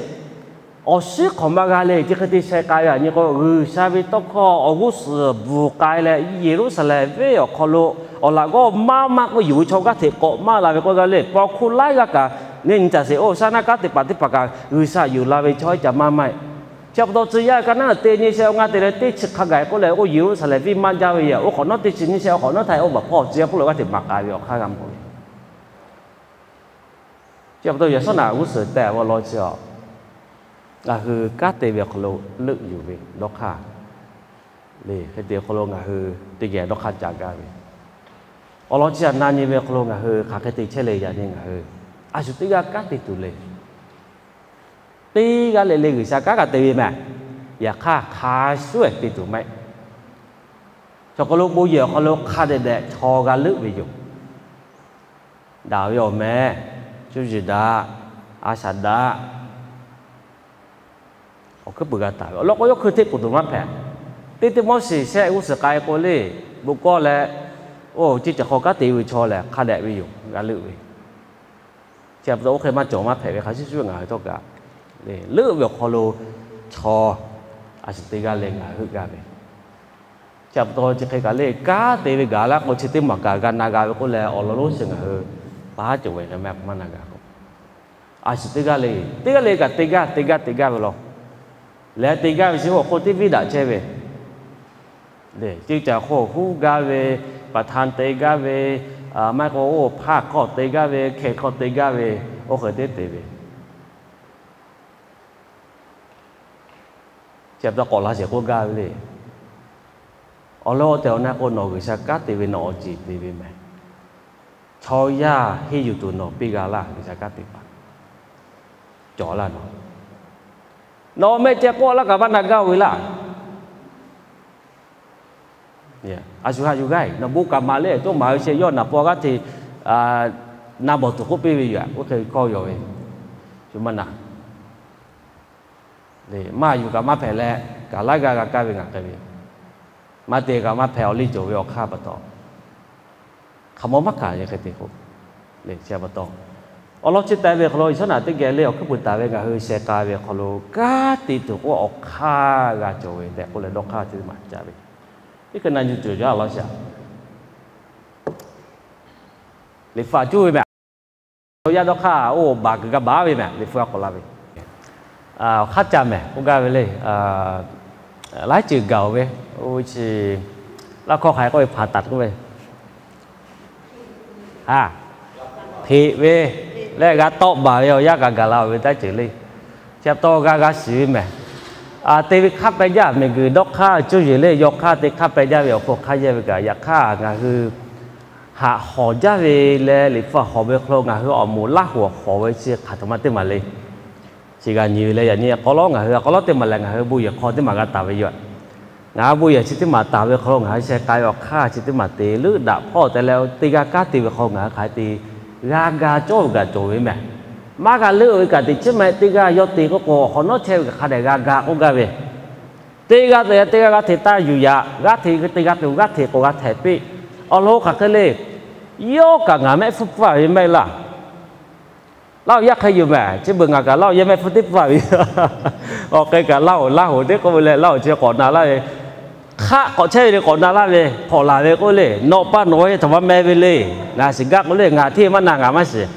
awˬ shiˉ hk'awꞈ ma g'a le. Chi hk'e te sheh k'ai ve aꞈ nyi k'o, G'uiˬsha ve tawˇ hkawˇ awˬ g'uˇ suhˍ bvuhˬ k'ai leh, Yeˍruˆsaˍlehnˍ venˇ awˬ hk'aw lo awˬ laꞈ g'awˇ maˇ maˇ k'oˆ yuˬ ve chaw g'aˇ hteꞈ k'awꞈ maˇ la ve k'oˆ gaˇ le. Paw hkuˇ laiˉ g'aˇ kaꞈ, nyi nyi taꞈ sheˍ, oˇ shaˉ naˆ kanˉ te paˍ teˇ hpaˍ kaꞈ G'uiˬsha yuˬ la ve chaw iˉ ca maˇ maˇ. Chi pa taw tcuh yaˇ ka naˉ te nyi sheh awˬ nga te leh teˇ chi hk'a gaˬ k'oˆ leh, oˇ Yeˍruˆsaˍlehnˍ venˇ maˇ jaˇ ve yoˬ. Oˇ hk'awꞈ nawˉ teˇ chi nyi sheh awˬ hk'awꞈ nawˉ htaꞈ oˇ baˬ hpawˇ tcuh yaˇ k'oˆ lo g'aˇ hteꞈ maˍ k'ai ve awˬ hk'aˇ g'a mawˬ ve. Chi pa taw yaꞈ shawˉ naꞈ g'uˇ suhˍ teh awˬ lawn chi a, ngaˬ hui kanˉ te ve awˬ hk'aw lo leuˆ yuˬ ve dawˇ hk'aˇ le. Hk'e te awˬ hk'aw lo ngaˬ hui teˇ geh dawˇ hk'aˇ ca gaˇ ve, awˬ lawn chi aꞈ na nyi ve awˬ hk'aw lo ngaˬ hui hk'aˬ hk'e te chehˇ le yaꞈ nyi ngaˬ hui a shu teˇ g'aˇ kanˉ te tuˬ le. Teˇ g'aˇ le le G'uiˬsha kanˉ g'a te ve mehˍ. Yaꞈ hk'aˇ hk'a shuˍ te tuˬ maˇ heˆ. Chaw hk'aw lo bon yehˬ awˬ hk'aw lo hk'a dehꞈ dehꞈ chaw g'a leuˆ ve yoˬ. Daꞈ ve awˬ meh, cuˇ yiˍ daꞈ, a shaꞈ daꞈ, awˬ hkuiˉ puiˍ g'a taˍ ve awˬ lawn k'o, yawˇ hkui hteˆ k'oˍ tuˬ maˇ hpehꞈ. Teˇ Tiˆmoˉseˍ shehˆ g'uˇ suhˍ k'ai k'o le, bon kawˇ leh, oˇ ceˇ caˬ hk'aw kanˉ te ve chaw lehˬ hk'a dehꞈ ve yoˬ, g'a leuˆ ve. Chi pa taw oˇ hk'e maˇ cawˬ maˇ hpehꞈ ve hk'a shuˍ shuˍ ngaˬ hui htawˇ kaꞈ leuˆ ve awˬ hk'aw lo chaw a shu teˇ g'aˇ leh ngaˬ hui heuˆ gaˇ ve. Chi pa taw chi hk'e kaꞈ le kanˉ te ve gaˬ laˇ k'o, chi teˇ maˬ kaꞈ g'a na g'a ve k'oˆ leh, awˬ lawn lonˉ shiˍ ngaˬ hui pa haˉ cawˬ ve hk'e maˇ na g'a k'o, a shu teˇ g'aˇ le, teˇ g'aˇ le kaꞈ te gaˇ te gaˇ te gaˇ ve law. Leh te gaˇ ve chi awˬ hk'oˆ teˇ viˉ daꞈ chehˇ ve, ceˇ caˬ hk'oˆ huˉ gaˇ ve, ประธาน te gaˇ ve, maˇ heˆ k'o oˇ hpaˇ hk'aw te gaˇ ve, hkeh hk'aw te gaˇ ve, oˇ hk'e teˇ te ve. Chi pa taw k'awꞈ la sheˍ k'oˆ gaˇ ve le. Awˬ lawn awˬ tehˬ awˬ na k'o, nawˬ G'uiˬsha kanˉ te ve nawˬ awˬ ceˬ te ve mehˍ. Chaw yaˇ henˇ yuˬ tuˬ nawˬ piˇ g'a laˇ. G'uiˬsha kanˉ te paˍ cawˬ laˇ nawˬ. Nawˬ meh ceh k'oˆ laˇ kaꞈ maˇ na gaˇ ve laˇ. A shu haꞈ yuˬ gaˇ, nawˬ bon kaꞈ maˍ le, toˇ maˍ ve sheh yawˇ naˍ paw g'aˇ hteꞈ na bawˬ tuˬ k'oˆ piˇ ve yoˬ. Oˇ hk'e kawˇ yaw ve, shu maˇ na. Maˇ yuˬ kaꞈ maˇ hpehꞈ leh, kaˬ laˇ g'aˇ g'a kaˇ ve ngaˬ k'ai ve, maˇ te kaꞈ maˇ hpehꞈ awˬ liˇ cawˬ ve awˬ hk'aˇ pa taw, hk'aˬ mawˇ maˇ kaꞈ hk'e te k'o, chi pa taw awˬ lawn chi teh ve hk'aw lo yaꞈ shawˉ naꞈ teˇ geh le awˬ hkuiˉ puiˍ taˍ ve ngaˬ hui sheh k'ai ve hk'aw lo kanˉ te tuˬ k'o awˬ hk'aˇ g'a cawˬ ve tehꞈ k'oˆ leh dawˇ hk'aˇ chi maˍ caˇ ve. Teˇ hkui na nyi tuˬ yaˇ law shaˍ Liꞈ hpu aꞈ cuˇ ve mehˍ. Chaw yaˇ dawˇ hk'aˇ oˇ baˬ kuiˬ g'a baˬ ve mehˍ. Liꞈ hpu aꞈ k'awꞈ la ve, awˬ hk'aˇ ca mehˍ k'oˆ gaˇ ve le. Laiˉ ceuˬ gaˬ-oˬ ve, oˇ chi laˇ hkawˇ hk'aˬ hk'e k'oˆ ve hpanˍ taˍ k'oˆ ve, a, hpeꞈ ve leh g'a tawˆ baˬ ve awˬ yanˇ kaꞈ gaˬ la-oˬ ve taˇ ceuˬ le. Chi pa taw g'a g'a shiˍ ve mehˍ. Te ve hk'aˇ peh jaˇ miˬguiˬ dawˇ hk'aˇ cuˇ yiˍ le, yaw hk'aˇ te hk'aˇ peh jaˇ ve awˬ hk'aw hk'aˇ yehˇ ve kaꞈ, yaꞈ hk'aˇ ngaˬ hui haꞈ hawˍ jaˇ ve leh Liꞈ hpu hawˍ ve hk'aw lo ngaˬ hui awˬ moˍ Laˇ hoꞈ hawˍ ve chi hk'aˬ htoꞈ ma teˇ maˬ le. Chi g'a nyi ve leh yaꞈ nyi k'aw lawˉ ngaˬ hui a k'aw lawˉ teˇ maˬ lehˬ ngaˬ hui bon yehˬ hk'aw teˇ maˬ g'a taˍ ve yoˬ. Ngaˬ hui bon yehˬ chi teˇ maˬ taˍ ve hk'aw lo ngaˬ hui sheh k'ai ve awˬ hk'aˇ chi teˇ maˬ te leuˆ daꞈ hpawˇ te leh teˇ g'aˇ kanˉ te ve hk'aw ngaˬ hui hk'aˬ hk'e te g'a ga cawˇ ve kaꞈ cawˬ ve mehˍ. Maˇ g'a leuˆ ve kaꞈ teꞈ chiˉ ma teˇ g'aˇ yawˇ te k'oˆ k'o awˬ hk'awꞈ nawˉ chehˇ ve kaꞈ hk'a dehꞈ g'a ga k'oˆ gaˇ ve, teˇ g'aˇ te teˇ g'aˇ g'aˇ hteꞈ taˇ yuˬ yaꞈ, g'aˇ hteꞈ teˇ g'aˇ tuˬ g'aˇ hteꞈ k'awꞈ g'a htehꞈ piˇ. Awˬ lawn hk'aˬ hk'e le, yawˇ kaꞈ ngaˬ mehˆ hpfuhˇ pfuhˇ ve mehˆ laˇ. Laˇ-oˬ yaˇ hk'e yoˬ mehˍ, chi beuꞈ ngaˬ kaꞈ Laˇ-oˬ yaˇ mehˆ hpfuhˇ teˇ pfuhˇ ve yoˬ. Awˬ hk'e kaꞈ Laˇ-oˬ Laˇ hoꞈ teˇ k'oˆ ve leh Laˇ-oˬ chi k'awꞈ na laˇ ve, hk'aˆ k'awꞈ chehˇ ve le k'awꞈ na laˇ ve, hk'awꞈ laˬ ve k'oˆ le, nawˬ pa nawˬ ve htaꞈ maˇ meh ve le, ngaˬ shiˍ gaˇ k'oˆ le, ngaˬ hteˇ maˇ na ngaˬ maˇ shiˍ.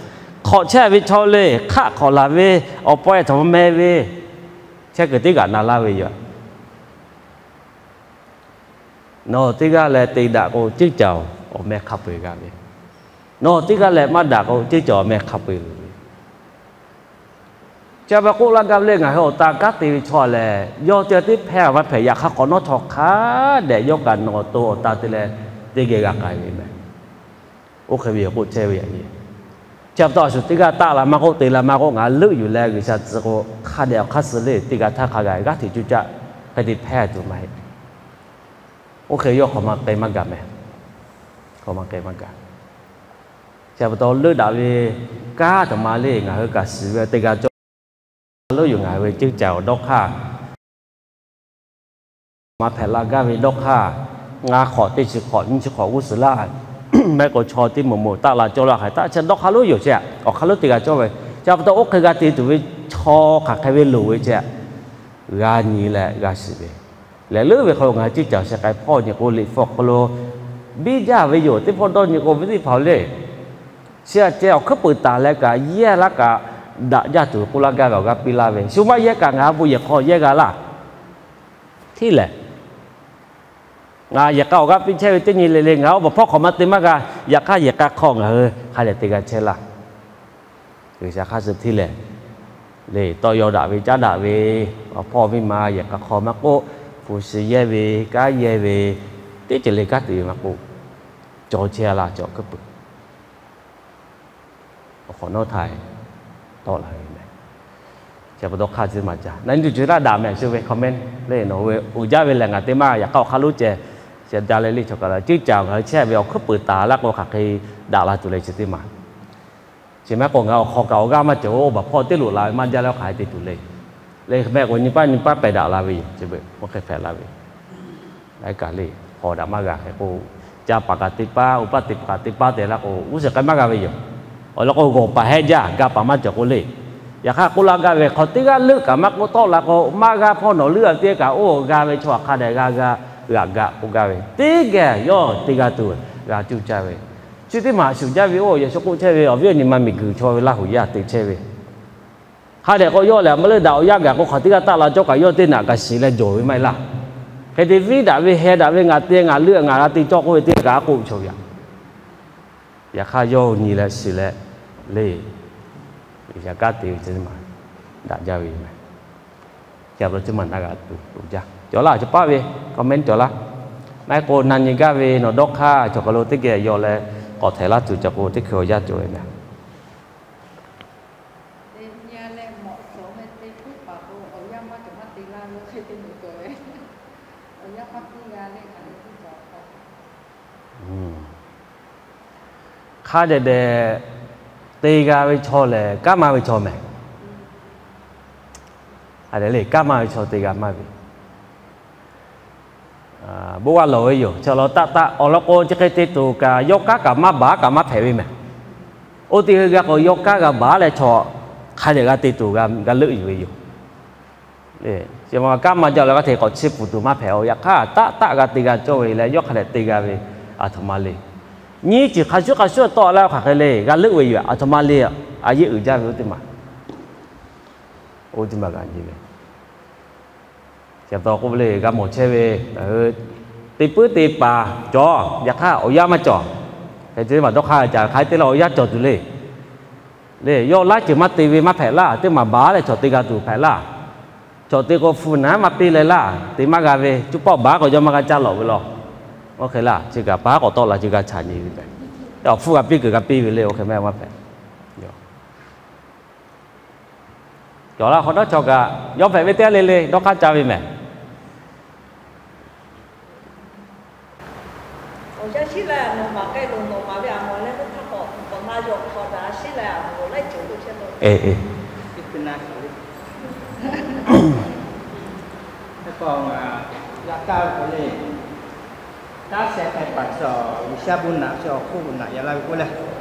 Hk'awꞈ chehˇ ve chaw le, hk'aˆ hk'awꞈ laˬ ve, awˬ pa htaꞈ maˇ meh ve, chehˇ kuiˬ teˇ g'aꞈ na laˇ ve yoˬ. Nawˬ teˇ g'aˇ leh te daꞈ k'o ceuˇ caˬ-oˬ, awˬ meh hk'a peu-eˬ g'a ve. Nawˬ teˇ g'aˇ leh maˇ daꞈ k'o ceuˇ caˬ awˬ meh hk'a peu-eˬ ve. Chi pa k'oˆ laˇ gaˇ ve le, ngaˬ hui awˬ tan kanˉ te ve chaw lehˬ, yawˇ teˇ g'aˇ teˇ hpehˇ maˇ hpehꞈ yaꞈ hk'a hk'awꞈ nawˉ chaw hk'a dehꞈ yawˇ kaꞈ nawˬ to awˬ tan te leh teˇ geh g'a k'ai ve mehˍ. Oˇ hk'e ve yoˬ k'oˆ chehˇ ve yaꞈ nyi. Chi pa taw a shu teˇ g'aˇ taˆ la maˇ k'oˆ, te la maˇ k'oˆ, ngaˬ leuˆ yuˬ leh G'uiˬsha tcuh k'o hk'a dehꞈ awˬ hk'aˇ suh le, teˇ g'aˇ htaˇ hk'a gaˬ g'aˇ hteꞈ cuˇ caˆ hk'e te hpehˇ tuˬ maˇ heˆ. Oˇ hk'e yawˇ hk'awꞈ maˇ k'ai maˇ gaˬ mehˍ. Hk'awꞈ maˇ k'ai maˇ gaˬ. Chi pa taw leuˆ daꞈ ve kanˉ htaꞈ ma le ngaˬ hui kaꞈ shiˍ ve teˇ g'aˇ cawˇ leuˆ yuˬ ngaˬ hui ve ceuˇ caˬ awˬ dawˇ hk'aˇ maˇ hpehꞈ la gaˇ ve dawˇ hk'aˇ, ngaˇ hk'awꞈ teˇ chi hk'awꞈ nyiˇ chi hk'awꞈ g'uˇ suhˍ laˇ, mehˆ k'o chaw teˇ moˍ moˍ taˆ la cawˇ laˇ hk'aˬ htaˇ, chi dawˇ hk'aˇ lonˉ yoˬ ceˇ. Awˬ hk'aˇ lonˉ te g'a cawˇ ve, chi pa taw oˇ hk'e g'a te tuˬ ve chaw hk'aˬ hk'e ve loˍ ve ceˇ, g'a nyi leh g'a shiˍ ve. Lehˬ leuˉ ve hk'aw lo ngaˬ hui ceˇ caˬ sheh k'ai hpawˇ nyi k'o, liꞈ hpu awˬ hk'aw lo biˇ jaˇ ve yoˬ. Teˇ hpawˇ dawˇ nyi k'o, ve teˇ hpaˍ le, chi aꞈ ceh awˬ hkuiˉ peuˍ taˍ leh kaꞈ yehˇ laˇ kaꞈ, daꞈ jaˇ tuˬ k'oˆ laˇ gaˇ ve awˬ g'aˇ piˇ laˇ ve, shu maˇ yehˇ kaꞈ ngaˬ hui bon yehˬ hk'aw yehˇ g'a laˇ. Htiˇ lehˬ, ngaˬ yehˬ k'a awˬ g'aˇ piˇ chehˇ ve teˇ nyi le le, ngaˬ hui awˬ baˬ hpawˇ hk'awꞈ maˇ te maˇ g'a. Yaꞈ hk'aˇ yehˬ k'a hk'aw ngaˬ hui hk'a dehꞈ te g'a chehˇ laˇ. G'uiˬsha hk'aˇ suh htiˇ lehˬ, le tawˇ yaw daꞈ ve caˉ daꞈ ve, awˬ hpawˇ miˇ ma yehˬ k'a hk'aw maˇ k'oˆ, hpu shi yehˇ ve, kanˉ yehˇ ve, teˇ ceuˬ le kanˉ te ve maˇ k'oˆ, cawˬ chehˇ a laˇ cawˬ hkuiˉ peuˍ. Awˬ hk'awꞈ nawˉ htaiˍ tawˆ la ve meh. Chi pa taw hk'aˇ tcuhˉ maˍ caˇ na nyi tuˬ ceuˬ laˇ daꞈ meh shu ve comment le, nawˬ hui uiˍ jaˇ ve lehˬ ngaˬ te maˇ yaꞈ hk'aˇ awˬ hk'aˇ lonˉ ceh, chi jaˇ leh le chaw kaꞈ la ceˇ caˬ ngaˬ hui chehˇ ve awˬ hkuiˉ peuˍ taˍ laˇ k'o hk'aˬ hk'e daꞈ la tuˬ le chi teˇ maˬ. Chi maˇ k'o ngaˬ awˬ hk'aw kaꞈ awˬ g'aˇ maˇ cawˬ, oˇ baˬ hpawˇ teˇ loꞈ la ve maˇ jaˇ leh hk'aˬ hk'e te tuˬ le. Le meh k'o nyi paˉ nyi paˉ pehˬ daꞈ la ve yoˬ, chi beuꞈ maˇ hk'e hpehꞈ la ve. Laiˉ kaꞈ le hk'aw daꞈ maˇ g'a hk'e k'o, caˇ paˍ kaꞈ te paˇ, oˇ paˇ te kaꞈ te paˇ te laˇ k'o, g'uˇ suhˍ k'ai maˇ g'a ve yoˬ. Awˬ lawn k'o g'awˬ paˍ hehˉ jaˇ, ga paˍ maˇ cawˬ k'o le. Yaꞈ hk'aˇ k'oˆ laˇ gaˇ ve hk'aw teˇ g'aˇ leuˆ kaꞈ maˇ k'oˆ tawˆ la k'o, maˇ g'a hpawˇ nawˬ leuˆ a teˇ kaꞈ oˇ g'a ve chaw hk'a dehꞈ g'a g'a, g'aꞈ gaꞈ k'oˆ gaˇ ve teˇ geh yawˇ te g'a tuˬ g'a cuˇ caˇ ve. Chi teˇ maˬ shuˍ jaˇ ve oˇ Yeˍsuˆ k'oˆ chehˇ ve awˬ viˉ awˬ nyi ma miˬguiˬ chaw ve Laˇ huˍ yaˇ te chehˇ ve hk'a dehꞈ k'o yawˇ lehˬ maˇ leuˆ daꞈ awˬ yanˇ gaˬ k'o hk'aˬ teˇ g'aˇ taˆ la cawˇ kaꞈ yawˇ teˇ naꞈ kaꞈ shiˍ leh jawˬ ve maˇ heˆ laˇ. Hk'e te viˉ daꞈ ve heh daꞈ ve ngaˬ te ngaˬ leuˆ ngaˬ g'a te cawˇ k'oˆ ve teˇ g'aˇ kaꞈ a k'oˆ ve chaw ve aꞈ. Yaꞈ hk'aˇ yawˇ nyi leh shiˍ leh le, yaꞈ kanˉ te ve chi teˇ maˬ daꞈ jaˇ ve yoˬ meh. Chi pa taw chi maˬ na g'a tuˬ jaˇ. Cawˬ laˇ chi paˉ ve comment cawˬ laˇ. Maˇ heˆ k'o na nyi gaˇ ve nawˬ dawˇ hk'aˇ chaw hk'aw lo teˇ geh yaw leh k'awꞈ htehꞈ laˇ tuˬ ca k'o teˇ hkui awˬ yanˇ cawˬ ve meh. Hk'a dehꞈ dehꞈ te g'a ve chaw lehˬ kanˉ maˇ ve chaw meh. Hk'a dehꞈ le kanˉ maˇ ve chaw te g'a maˇ ve bon g'a lawˬ ve yoˬ. Chaw law taˆ taˆ awˬ lawn k'o chi hk'e te tuˬ kaꞈ yawˇ kanˉ kaꞈ maˇ baˬ kaꞈ maˇ hpehꞈ ve meh. Oˇ teˇ g'aˇ k'o yawˇ kanˉ g'a baˬ leh chaw hk'a dehꞈ g'a te tuˬ g'a leuˆ yuˬ ve yoˬ. Kanˉ maˇ jaˇ leh g'a hteꞈ k'awꞈ chiˇ pfuhˍ tuˬ maˇ hpehꞈ-oˬ. Yaꞈ hk'aˇ taˆ taˆ g'a te g'a cawˇ ve leh yawˇ hk'a dehꞈ te g'a ve aˬ htoꞈ ma le. Nyiˇ ceuˬ hk'a shuˉ hk'a shuˉ tawˆ la hk'aˬ hk'e le g'a leuˆ ve yoˬ. Aˬ htoꞈ ma le, a yeˆ uiˍ jaˇ ve oˇ teˇ maˬ, oˇ teˇ maˬ g'a nyi ve. Chi pa taw k'oˆ ve le g'a mawˬ chehˇ ve ngaˬ hui te puiˉ te paˍ cawˬ, yaꞈ hk'aˇ awˬ yanˇ maˇ cawˬ. Hk'e te maˬ dawˇ hk'aˇ ca hk'aˬ hk'e te leh awˬ yanˇ cawˬ tuˬ le. Le yawˇ laiˉ ceuˬ maˇ te ve maˇ hpehꞈ laˇ. Teˇ maˬ baˬ leh chaw te g'a tuˬ hpehꞈ laˇ. Chaw te k'o hpu naˉ maˇ piˇ leh laˇ. Te maˇ g'a ve cuˇ pawˆ baˬ k'o yawˇ maˇ g'a caˇ lawꞈ ve law. Oˇ hk'e laˇ chi kaꞈ paˉ k'awꞈ tawˆ la chi g'a chaꞈ nyi ve meh. Awˬ hpfuhˇ g'a piˇ kuiˬ g'a piˇ ve le oˇ hk'e meh maˇ hpehꞈ. Cawˬ laˇ hk'awꞈ nawˉ chaw kaꞈ yawˇ hpehꞈ ve teˇ g'aˇ le le dawˇ hk'aˇ ca ve meh. Taˇ sheh k'ai paˍ chi G'uiˬsha bon naꞈ chi awˬ hk'oˆ naꞈ yaꞈ la ve k'oˆ leh,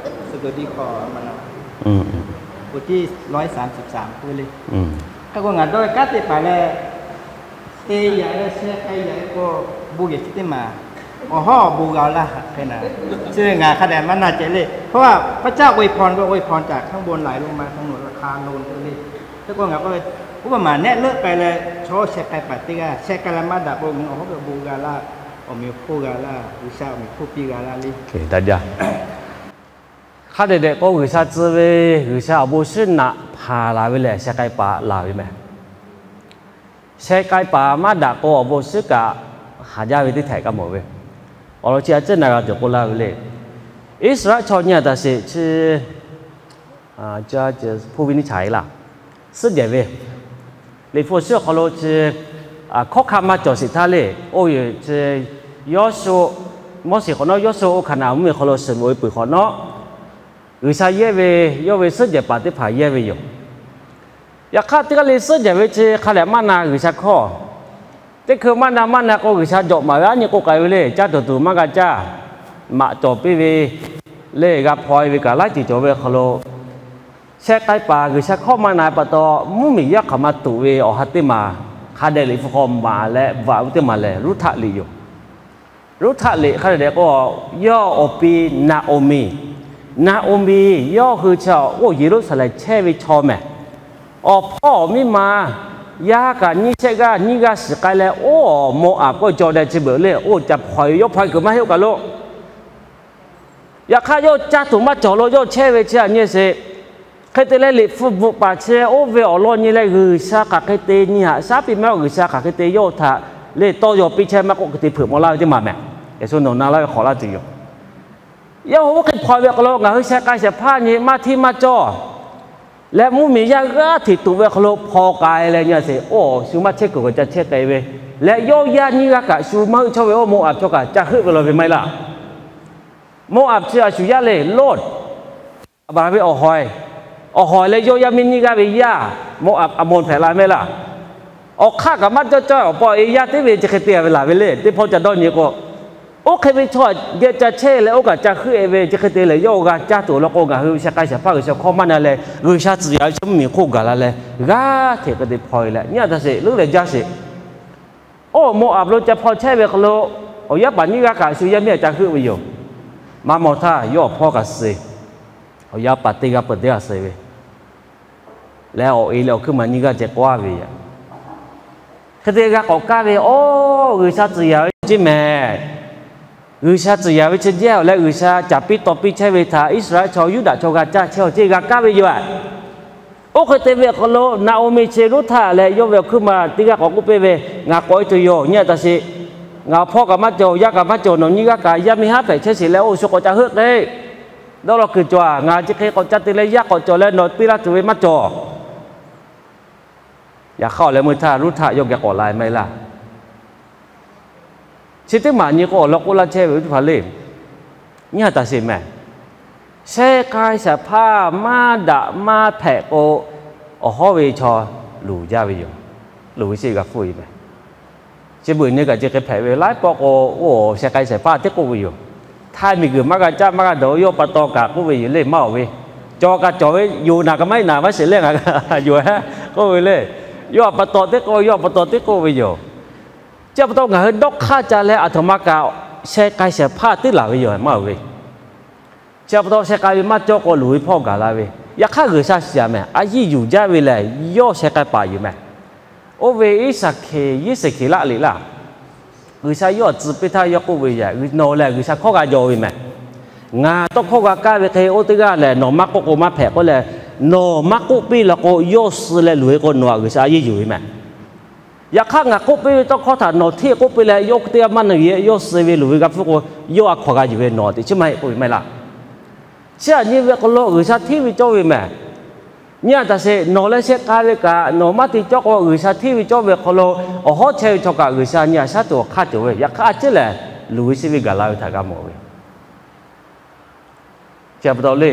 suh to tiˇ hk'aw ma na, บทที่ ร้อยสามสิบสาม k'oˆ ve le. Hk'e k'o ngaˬ dawˇ ve kanˉ te paˍ leh, te yaꞈ leh sheh k'ai yaꞈ ve k'o, bon yehˬ chi teˇ maˬ awˬ hawˉ awˬ bon g'a laˇ hk'e na. Chi ve ngaˬ hk'a dehꞈ maˇ na ceh le. เพราะว่าพระเจ้าอวยพรก็อวยพรจากข้างบนไหลลงมาทางหนหลังคาโลง k'oˆ le. Hk'e k'o ngaˬ k'oˆ ve, oˇ maˬ maˬ nehˆ leuˆ k'ai leh chaw sheh k'ai paˍ teˇ g'aˇ sheh k'ai leh maˇ daꞈ k'o, awˬ hawˉ ve bon g'a laˇ, awˬ meꞈ awˬ hponˇ g'a laˇ, G'uiˬsha awˬ meꞈ awˬ hponˇ piˇ g'a laˇ le. Hk'a dehꞈ dehꞈ k'o G'uiˬsha tcuh ve, G'uiˬsha awˬ bon shiˉ naꞈ hpanˍ laˬ ve lehˬ sheh k'ai paˍ laˬ ve meh. Sheh k'ai paˍ maˇ daꞈ k'o awˬ bon shiˉ kaꞈ haˍ jaˇ ve teˇ htehꞈ k'a mawˬ ve. Awˬ lawn chi a ciˉ na g'a tuˬ k'oˆ laˇ ve le. Iˉsaˍreˍlaˆ chaw nyi a taˍ sheˍ chi, hpu ve nyi chaˍ e laˇ, suhˉ jehˬ ve, Liꞈ hpu awˬ shinˉ awˬ hk'aw lo chi hkawˉ hkanˇ maˇ cawˬ sheˍ htaˇ le, oˇ ve chi Yawˇsuˆ, Moˉseˍ hk'awꞈ nawˉ Yawˇsuˆ oˇ Hkaˍnanˍ mvuhˇmiˬ hk'aw lo suhˍ ve oˇ ve peuˬ hk'awꞈ nawˉ, G'uiˬsha yehˇ ve, yawˇ ve suhˉ jehˬ paˍ teˇ hpaˍ yehˇ ve yoˬ. Yaꞈ hk'aˇ teˇ g'aˇ le suhˉ jehˬ ve chi hk'a dehꞈ maˇ na G'uiˬsha hkawˇ Teˇ hkui maˇ na maˇ na k'o, G'uiˬsha jawꞈ maˍ ve aˉ nyi k'oˆ k'ai ve le, caˇ tuˬ tuˬ maˇ g'a caˇ, maꞈ cawˬ piˇ ve le, g'a hpaw e ve kaꞈ laiˉ ceuˬ cawˬ ve hk'aw lo, sheh k'ai paˍ G'uiˬsha hkawˇ maˇ na pa taw, mvuhˇmiˬ yaˇ hk'aˬ ma tuꞈ ve awˬ ha teˇ maˬ hk'a dehꞈ liꞈ hpu hk'aw maˍ leh bvuhꞈ ve teˇ maˬ lehˬ, Ruˇhtaˆ liꞈ yoˬ. Ruˇhtaˆ liꞈ hk'a dehꞈ k'o, yawˇ awˬ pi Naˍoˍmiˍ, Naˍoˍmiˍ yawˇ hui chi oˇ Yeˍruˆsaˍlehnˍ chehˇ ve chaw mehˬ. Awˬ hpawˇ awˬ miˇ ma yaˇ kaꞈ nyiˇ shehˆ g'aˇ nyiˇ g'aˇ shiˍ k'ai leh, oˇ awˬ Moˍaˍ k'oˆ cawˬ deh chi beuꞈ le, oˇ ca hpaw e, yawˇ hpaw e kuiˬ maˇ heˆ oˇ kaꞈ lo. Yaꞈ hk'aˇ, yawˇ caˇ tuˬ maˇ cawˬ lo yawˇ chehˇ ve chi aꞈ nyi sheˍ. Hk'e te leh, liꞈ hpu bvuhꞈ paˍ chi oˇ ve awˬ lawn nyi leh, G'uiˬsha hk'aˬ hk'e te nyi haꞈ shaˉ piˇ maˇ heˆ, G'uiˬsha hk'aˬ hk'e te yawˇ htaꞈ le tawˇ yaw piˇ chehˇ maˇ k'oˆ, hk'e te hpeuꞈ maw laˇ ve teˇ maˬ mehˬ. Yeˍsuˆ nawˬ na laˇ ve hk'awꞈ laˇ tuˬ yoˬ. Yawˇ hui oˇ hk'e hpaw e ve hk'aw lo ngaˬ hui sheh k'ai shehˍ hpaˇ nyi maˇ hteˇ maˇ cawˇ leh, mvuhˇmiˬ yaˇ g'aˇ hteꞈ tuꞈ ve hk'aw lo hpaw k'ai leh nyi sheˍ. Oˇ, shu maˇ chehˇ kuiˬ g'aꞈ ca chehˇ k'ai ve leh, yawˇ yaˇ nyiˇ g'aˇ kaꞈ shu maˇ heuˆ chawˇ ve oˇ Moˍaˍ chaw kaꞈ ca heuˆ ve la ve maˇ heˆ laˇ. Moˍaˍ chi a shu yaˇ le, Loˇ, Aˍbraˍhanˍ ve awˬ hawˍ, awˬ hawˍ leh yawˇ yaˇ miˇ nyiˇ g'aˇ ve yaˇ, Moˍaˍ Aˍmonˍ hpehꞈ la mehˆ laˇ. Awˬ hk'aˆ kaꞈ maˇ cawˇ cawˇ awˬ pa e yaˇ teˇ ve chi hk'e te ve la ve le, teˇ hpawˇ ca dawˇ nyi k'o, oˇ hk'e ve chaw geh ca chehˇ leh oˇ kaꞈ ca heuˆ e ve chi hk'e te leh, yawˇ g'a caˇ tuˬ awˬ lawn k'o, ngaˬ hui sheh k'ai shehˍ hpaˇ G'uiˬsha hkawˇ maˇ na leh, G'uiˬsha tcuhˍ yaꞈ ve chi mvuhˇmiˬ hk'oˆ gaˬ la leh, g'aˇ hteꞈ hk'e te hpaw e leh nyi a taꞈ sheˍ, leuˉ leh jaˇ sheˍ. Oˇ Moˍaˍ lo ca hpaw chehˇ ve hk'aw lo, awˬ yaˇ paˍ nyiˇ g'aˇ kaꞈ shu yaˇ miˇ a ca heuˆ ve yoˬ. Maˇ mawˬ htaˇ yawˇ awˬ hpawˇ kaꞈ suh, awˬ yaˇ paˍ teˇ g'aˇ peuˬ teˇ g'aˇ suh ve leh, awˬ e leh awˬ hkuiˉ maˬ nyiˇ g'aˇ ceh k'oˆ a ve yoˬ. Hk'e te g'a k'awꞈ kaˇ ve, Oˇ, G'uiˬsha tcuhˍ yaꞈ ve chi mehˬ. G'uiˬsha tcuhˍ yaꞈ ve chi jehˇ awˬ leh, G'uiˬsha caˍ piˇ taw piˇ chehˇ ve htaꞈ Iˉsaˍreˍlaˆ chaw Yuˇdaꞈ chaw g'a caˇ chehˇ awˬ ceˇ g'a kaˇ ve yoˬ. Oˇ hk'e te ve hk'aw lo Naˍoˍmiˍ chi Ruˇhtaˆ leh yawˇ ve awˬ hkuiˉ maˬ teˇ g'aˇ k'awꞈ k'oˆ piˇ ve, Ngaˬ k'awꞈ e tuˬ yoˬ. Nyi a taꞈ sheˍ. Ngaˬ awˬ hpawˇ kaꞈ maˇ cawˬ, yaˇ kaꞈ maˇ cawˬ, nawˬ nyiˇ g'aˇ kaꞈ yaˇ miˇ haˉ hpehꞈ chehˇ sheˍ leh, oˇ shu k'awꞈ ca heuˆ k'e. Dawˇ law kuiˬ cawˬ a, ngaˬ chi hk'e k'awꞈ ca te leh yaˇ k'awꞈ cawˬ leh nawˬ piˇ laˇ tuˬ ve maˇ cawˬ. Yaꞈ hk'aˇ awˬ leh meuˇ htaˇ Ruˇhtaˆ yawˇ geh k'awꞈ la e maˇ heˆ laˇ. Chi teˇ maˬ nyi k'o, awˬ lawn k'oˆ laˇ chehˇ ve teˇ hpaˍ le. Nyi a taꞈ sheˍ mehˬ. Sheh k'ai shehˍ hpaˇ maˇ daꞈ maˇ hpehꞈ k'o, awˬ hawˉ ve chaw luˬ jaˇ ve yoˬ. Luˬ ve sheˆ g'a hpfuhˆ ve mehˬ. Chi beuꞈ nyi kaꞈ chi hk'e hpehꞈ ve laiˉ pawˆ k'o, oˇ sheh k'ai shehˍ hpaˇ teˇ k'oˆ ve yoˬ. Htaiˇ miˬguiˬ maˇ g'a caˇ maˇ g'a dawˬ, yawˇ pa taw kaꞈ k'oˆ ve yoˬ le, maˇ awˬ ve. Cawˬ kaꞈ cawˬ ve yoˬ, naˬ kaꞈ maˇ heˆ, naˬ maˇ sheˍ leh ngaˬ yoˬ k'oˆ ve le. Yawˇ pa taw teˇ k'oˆ, yawˇ pa taw teˇ k'oˆ ve yoˬ. Chi pa taw ngaˬ hui dawˇ hk'aˇ ca leh aˬ htoꞈ ma kaꞈ sheh k'ai shehˍ hpaˇ teˇ laˬ ve yoˬ, maˇ awˬ ve. Chi pa taw sheh k'ai ve maˇ cawˇ k'o, luˬ ve hpawˇ gaˬ la ve. Yaꞈ hk'aˇ G'uiˬsha shiˍ a mehˬ, a yiˇ yuˬ jaˇ ve lehˬ, yawˇ sheh k'ai paˍ yoˬ mehˬ. Oˇ ve Iˉsaˍhkeˍ, Yiˉsaˍkeˍlaˆ liꞈ laˇ. G'uiˬsha yawˇ tcuh piˇ htaˇ yawˇ k'oˆ ve, Nawˬ lehˬ G'uiˬsha hkawˇ g'a jaw ve mehˬ. Ngaˬ tawˇ hkawˇ g'a kaˇ ve hk'e, oˇ teˇ g'aˇ lehˬ nawˬ maˇ k'oˆ k'o maˇ hpehꞈ k'oˆ leh, nawˬ maˇ k'oˆ piˇ law k'o, yawˇ suh leh luˬ ve k'o, nawˬ htaꞈ G'uiˬsha a yiˇ yuˬ ve mehˬ. Yaꞈ hk'aˇ ngaˬ k'oˆ piˇ ve tawˇ hkawˇ htaꞈ nawˬ hteˇ k'oˆ piˇ leh, yawˇ teˇ g'aˇ maˇ na yuˬ, yawˇ suh ve luˬ ve g'a hpfuhˆ k'o, yawˇ a hkaw g'a yuˬ ve, nawˬ htaꞈ teꞈ chiˉ maˇ heˆ k'oˆ ve maˇ heˆ laˇ. Chi aꞈ nyi ve hk'aw lo G'uiˬsha hteˇ ve cawˇ ve mehˬ. Nyi a taꞈ sheˍ, nawˬ leh sheh k'ai ve kaꞈ nawˬ maˇ te cawˇ k'o, G'uiˬsha hteˇ ve cawˇ ve hk'aw lo awˬ hawˉ chehˇ ve chaw kaꞈ G'uiˬsha nyi a shaˉ tuˬ awˬ hk'aˇ cawˬ ve. Yaꞈ hk'aˇ a ciˉ lehˬ, luˬ ve sheˆ ve gaˬ la ve htaꞈ g'a mawˬ ve. Chi pa taw le,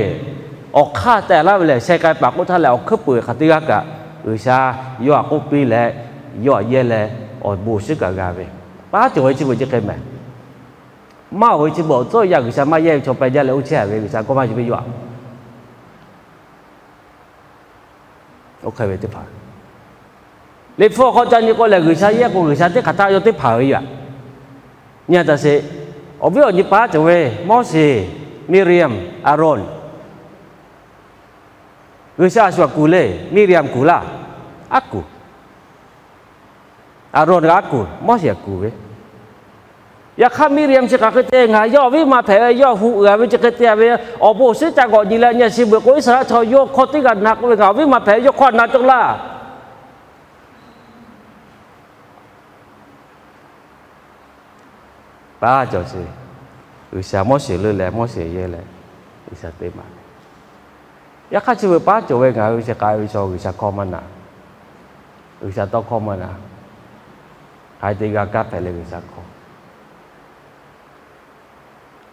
awˬ hk'aˇ tehꞈ laˇ ve lehˬ, sheh k'ai paˍ k'oˆ htaˇ lehˬ, awˬ hkuiˉ puiˍ hk'aˬ teˇ g'aˇ kaꞈ G'uiˬsha yawˇ htaꞈ k'oˆ piˇ leh, yawˇ htaꞈ yehˇ leh awˬ bon awˬ shiˉ kaꞈ g'a ve. Paˉ cawˬ ve chi beuꞈ chi hk'e mehˬ. Maˇ awˬ ve chi beuꞈ awˬ tcuhˉ yaˇ G'uiˬsha maˇ yehˇ ve chaw peh jaˇ leh oˇ chehˇ a ve G'uiˬsha kawˇ maˇ yuˬ ve yoˬ. Oˇ hk'e ve teˇ hpaˍ, Liꞈ hpu awˬ hk'aw ca nyi k'o lehˬ, G'uiˬsha yehˇ k'o G'uiˬsha teˇ hk'aˬ htaˇ yawˇ teˇ hpaˍ ve yoˬ. Nyi a taꞈ sheˍ, awˬ viˉ awˬ nyi paˉ cawˬ ve Moˉseˍ, Miˇriˆaˆ, Aˍronˍ, G'uiˬsha a shu aꞈ kuˬ le. Miˇriˆaˆ kuˬ laˇ. Aˉ kuˬ. Aˍronˍ kaꞈ aˉ kuˬ, Moˉseˍ aꞈ kuˬ ve. Yaꞈ hk'aˇ Miˇriˆaˆ chi hk'aˬ hk'e te, ngaˬ yawˇ awˬ viˉ ma hpehꞈ ve, yawˇ hu g'a ve chi hk'e te a ve, awˬ bon awˬ shiˉ ca g'awꞈ nyi leh nyi a sheˍ beuꞈ k'o, Iˉsaˍreˍlaˆ chaw yawˇ hkawˇ teˇ g'aˇ na k'oˆ ve, ngaˬ awˬ viˉ ma hpehꞈ ve, yawˇ hkawˇ a na cawˇ laˇ. Paˉ cawˬ sheˍ. G'uiˬsha Moˉseˍ leuˆ leh, Moˉseˍ yehˇ leh, G'uiˬsha teˇ maˬ. Yaꞈ hk'aˇ chi beuꞈ paˉ cawˬ ve ngaˬ hui sheh k'ai ve chaw G'uiˬsha hkawˇ maˇ na, G'uiˬsha tawˇ hkawˇ maˇ na, hk'aˬ hk'e te g'a kaˇ hpehꞈ leh G'uiˬsha hkawˇ,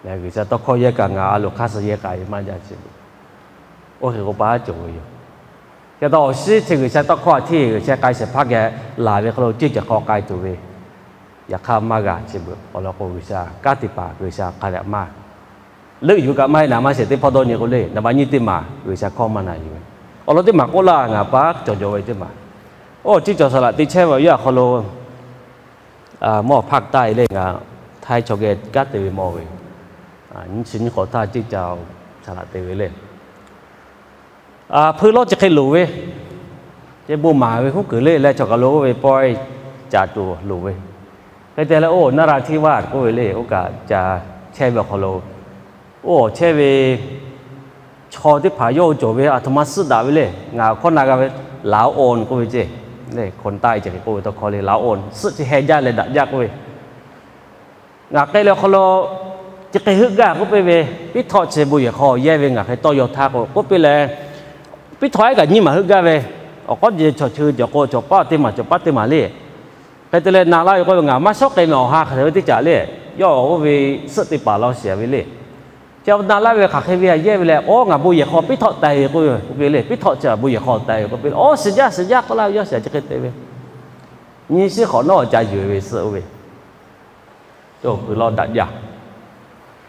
G'uiˬsha tawˇ hkawˇ yehˇ kaꞈ ngaˬ a loˍ hk'aˇ suh yehˇ k'ai ve maˇ jaˇ chi beuꞈ. Oˇ hk'e k'o paˉ cawˬ ve yoˬ. Chi pa taw awˬ shiˉ chi G'uiˬsha tawˇ hkawˇ a htiˇ G'uiˬsha k'ai shehˍ hpaˇ geh laˬ ve hk'aw lo ceuˇ cawˬ hk'aw k'ai tuˬ ve Yaꞈ hk'aˇ maˇ g'a chi beuꞈ awˬ lawn k'o, G'uiˬsha kanˉ te paˍ G'uiˬsha hk'a dehꞈ maˇ leuˆ yuˬ kaꞈ maˇ heˆ naˍ maˇ shehˍ teˇ hpawˇ dawˇ nyi k'o le, naˍ baꞈ nyi teˇ maˬ G'uiˬsha hkawˇ maˇ na yuˬ ve. Awˬ lawn teˇ maˬ k'oˆ laˇ, ngaˬ pa cawˬ jawˬ ve teˇ maˬ, oˇ ciˉ cawˬ saˍ laꞈ te chehˇ ve awˬ yanˇ awˬ hk'aw lo, mawˇ hpaˇ taˆ e le, ngaˬ htaiˇ chaw geh kanˉ te ve mawˬ ve, nyiˇ chi nyiˇ k'awꞈ htaˇ ciˉ ca saˍ laꞈ te ve le. Hpui lawˇ chi hk'e loˍ ve, ce bon maˍ ve huˉ kuiˬ le leh chaw kaˬ lo oˇ ve pawehˇ caꞈ tuˬ loˍ ve. Hk'e te leh, oˇ Naˇraˍthiˆvaˆ k'oˆ ve le, oˇ kaꞈ ca chehˇ ve awˬ hk'aw lo, oˇ awˬ chehˇ ve chaw teˇ hpaˍ yawˇ hui cawˬ ve aˬ htoꞈ ma suhˆ daꞈ ve le. Ngaˬ hkawˇ na g'a ve, Laˍoˆ-oˬ k'oˆ ve ce, le hkawˇ taˆ e ce hk'e k'oˆ ve tawˇ hkawˇ le, Laˍoˆ-oˬ suhˆ chi heh jaˇ leh daꞈ jaˇ k'oˆ ve. Ngaˬ k'ai leh awˬ hk'aw lo chi hk'e heuˆ gaˇ k'oˆ piˇ ve, Piˉ htawˆ chi bon yehˬ hk'aw yehˇ ve ngaˬ hk'e tawˇ yaw htaˇ k'o k'oˆ piˇ leh, Piˉ htawˆ ehˉ kaꞈ nyiˇ maˬ heuˆ gaˇ ve, awˬ k'awˉ jehˬ chaw cheu cawˬ k'o cawˬ paˉ teˇ maˬ cawˬ paˉ teˇ maˬ le. Hk'e te leh na laˇ ve k'oˆ ve, Ngaˬ maˇ shawˉ k'ai mehˍ awˬ ha hk'e te ve teˇ caꞈ le, yawˇ oˇ ve suhˆ teˇ paˍ law shiˍ ve le. Chi na laˇ ve hk'aˬ hk'e ve a yehˇ ve leh, Oˇ ngaˬ bon yehˬ hk'aw piˉ htawˆ taiˍ ve k'oˆ ve le, Piˉ htawˆ chi a bon yehˬ hk'aw taiˍ ve k'oˆ piˇ leh, Oˇ shiˍ jaˇ shiˍ jaˇ k'oˆ laˇ ve yawˇ shiˍ chi hk'e te ve. Nyi shiˉ hk'awꞈ nawˉ ca yuˬ ve suhˆ oˇ ve, hpui lawˇ daꞈ jaˇ.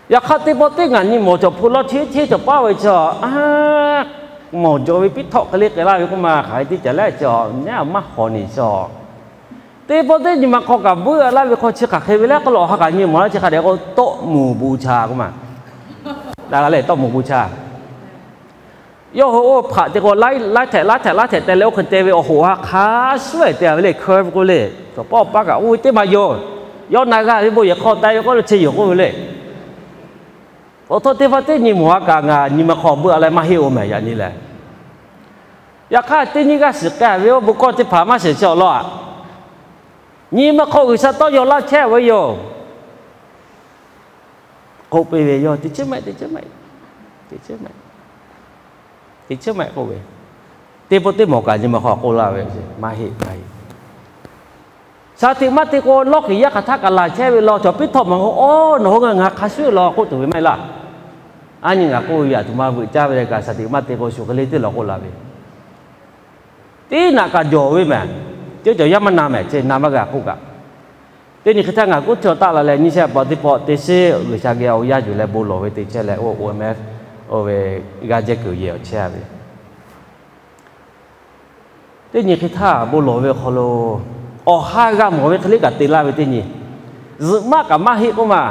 Yaꞈ hk'aˇ teˇ pawˆ teˇ ngaˬ nyi mawˬ cawˬ hpui lawˇ cheˇ cheˇ cawˬ paˉ ve chi a, mawˬ jawˬ ve Piˉ htawˆ hk'e le k'ai laˇ ve k'oˆ ma hk'aˬ hk'e teˇ caꞈ leh chi a nehˉ a maˇ hawˍ niˬ chi a. Teˇ pawˆ teˇ nyi ma hk'aw kaꞈ buiˇ a laˇ ve hk'aw chi hk'aˬ hk'e ve leh k'oˆ lo awˬ ha kaꞈ nyi mawˬ laˇ chi hk'a dehꞈ k'o tawˆ moˍ bu cha k'oˆ ma. Daꞈ g'a leh tawˆ moˍ bu cha. Yawˇ hui oˇ hpaꞈ te k'o laiˉ htehꞈ laiˉ htehꞈ laiˉ htehꞈ te leh oˇ hk'e te ve awˬ hoꞈ ha hk'a shuˉ ehˍ te a ve le, curve k'oˆ le. Cawˬ pawˆ paˉ kaꞈ oˇ ve teˇ maˬ yoˬ. Yawˇ na g'a ve bon yehˬ hk'aw taiˍ ve k'oˆ lo chi yoˬ k'oˆ ve le. Awˬ htoꞈ teˇ pawˆ teˇ nyi mawˬ ha kaꞈ ngaˬ nyi ma hk'aw buiˇ a leh maˇ heˆ oˬ mehˍ yaꞈ nyi leh. Yaꞈ hk'aˇ teˇ nyiˇ g'aˇ shiˍ k'ai ve oˇ bon kawˇ teˇ hpaˍ maˇ shehˍ chi awˬ lawn a. Nyi ma hk'aw G'uiˬsha tawˇ yaw laˇ chehˇ ve yoˬ. K'oˆ piˇ ve yawˇ teˇ chiˉ maꞈ teˇ chiˉ maꞈ, teˇ chiˉ maꞈ, teˇ chiˉ maꞈ k'oˆ ve, teˇ pawˆ teˇ mawˬ kaꞈ nyi ma hk'aw k'oˆ laˇ ve, maˇ heˆ maˇ heˆ. Shaˍ tiꞈ maˇ te k'o lawˇ kiˬ yaˇ hk'aˬ htaˇ kaꞈ laˬ chehˇ ve law, cawˬ piˉ htawˆ maˬ k'o, Oˇ nawˬ hui ngaˬ hk'a shuˉ law k'oˆ tuˬ ve maˇ heˆ laˇ. A nyi ngaˬ k'oˆ ve aˬ htoꞈ ma veuꞈ caˇ ve leh kaꞈ shaˍ tiꞈ maˇ te k'o shuˍ hk'e le teˇ law k'oˆ la ve, teˇ naꞈ kaꞈ jawˬ ve mehˍ. Teˇ cawˬ yaˇ maˇ na mehˍ, chi na maˇ g'a k'oˆ kaꞈ. Teˇ nyi hk'e htaˇ ngaˬ kuˉ chaw taˆ la leh nyiˇ shehˆ pa teˇ pawˆ teˇ shiˉ G'uiˬsha geh awˬ yanˇ yuˬ leh bon lawˬ ve te chehˇ leh, oˇ O M F oˇ ve g'aˇ jehˇ kuiˬ yehˬ awˬ chehˇ a ve teˇ nyi hk'e htaˇ bon lawˬ ve awˬ hk'aw lo, awˬ ha g'a mawˬ ve hk'e le kaꞈ te laˇ ve teˇ nyi, zuhꞈ maˆ kaꞈ maˇ heˆ k'oˆ ma.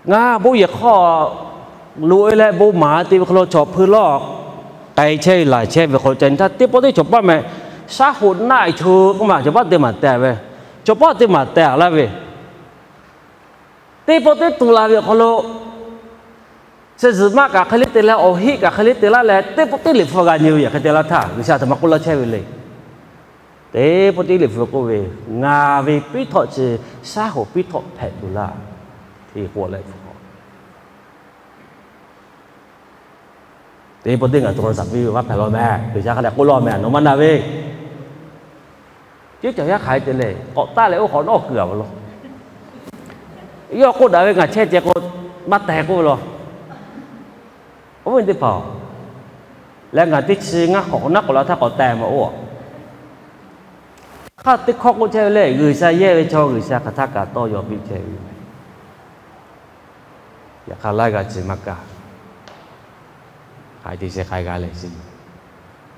Ngaˬ bon yehˬ hk'aw loꞈ e leh bon maˍ te ve hk'aw lo chaw hpui lawˇ k'ai chehˇ ve laˬ chehˇ ve hk'aw lo ca nyi htaˇ teˇ pawˆ teˇ cawˬ paˉ mehˍ. Shaˉ hoꞈ naˆ e cho k'oˆ ma, cawˬ paˉ teˇ maˬ te ve, cawˬ paˉ teˇ maˬ te a laˇ ve, teˇ pawˆ teˇ tu la ve awˬ hk'aw lo, chi zuhꞈ maˆ kaꞈ hk'e le te leh awˬ heˆ kaꞈ hk'e le te laˇ leh teˇ pawˆ teˇ liꞈ hpu g'a nyi ve yaꞈ hk'e te laˇ htaˇ G'uiˬsha aˬ htoꞈ ma k'oˆ laˇ chehˇ ve le. Teˇ pawˆ teˇ liꞈ hpu k'oˆ ve, Ngaˬ ve piˉ htawˆ chi shaˉ hoꞈ piˉ htawˆ hpehꞈ tuˬ laˇ. Te k'o leh teˇ pawˆ teˇ ngaˬ to la saˍ piˇ ve maˇ hpehꞈ law mehˍ. G'uiˬsha hk'a dehꞈ k'oˆ law mehˍ, nawˬ maˇ na ve. Teˇ cawˬ yaˇ hk'aˬ hk'e te le, k'awꞈ taˆ leh oˇ hk'awꞈ nawˉ kuiˬ a ve law. Yawˇ k'oˆ daꞈ ve ngaˬ chehˇ ceh k'o, maˇ teh k'oˆ ve law. Oˇ ve teˇ hpaˍ leh ngaˬ teˇ chi ngaˇ hk'awꞈ naˉ k'awꞈ la htaˇ k'awꞈ teh mawˬ oˇ. Hk'aˇ teˇ hkawˇ k'oˆ chehˇ ve le, G'uiˬsha yehˇ ve chaw G'uiˬsha hk'aˬ htaˇ kaꞈ tawˇ yaw piˇ chehˇ ve yoˬ. Yaꞈ hk'aˇ laiˉ g'a chi maˇ kaˇ. Hk'aˬ hk'e te sheh k'ai g'a leh chi,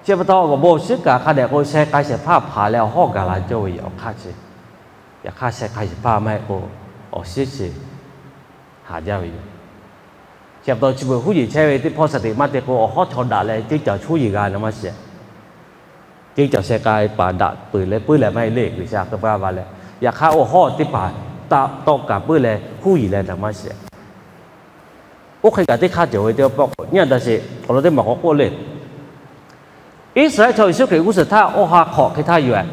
chi pa taw awˬ bon awˬ shinˉ kaꞈ hk'a dehꞈ k'o sheh k'ai shehˍ hpaˇ hpaˍ leh awˬ hawˉ gaˬ la cawˇ ve awˬ hk'aˇ chi. Yaꞈ hk'aˇ sheh k'ai shehˍ hpaˇ maˇ heˆ k'o, awˬ shinˉ chi haˍ jaˇ ve yoˬ. Chi pa taw chi beuꞈ huˉ yeˬ chehˇ ve teˇ hpawˇ shaˍ tiꞈ maˇ te k'o, awˬ hawˉ chaw daꞈ leh teˇ caˬ huˉ yeˬ g'a na maˇ shiˍ. Teˇ caˬ sheh k'ai paˍ daꞈ peuˬ leh puiˉ leh maˇ heˆ le, G'uiˬsha k'ai paˇ va leh, yaꞈ hk'aˇ awˬ hawˉ teˇ hpaˍ taˆ tawˆ kaꞈ puiˉ leh huˉ yeˬ leh na maˇ shiˍ. Oˇ hk'e kaꞈ teˇ hk'aˇ cawˬ ve teˇ pawˆ k'awꞈ nyi a daꞈ sheˍ. Awˬ lawn teˇ maˬ k'awꞈ k'oˆ le. Iˉsaˍreˍlaˆ chaw Yeˍsuˆ Hkriꞈ g'uˇ suhˍ htaˇ awˬ ha hk'awꞈ hk'e htaˇ yoˬ.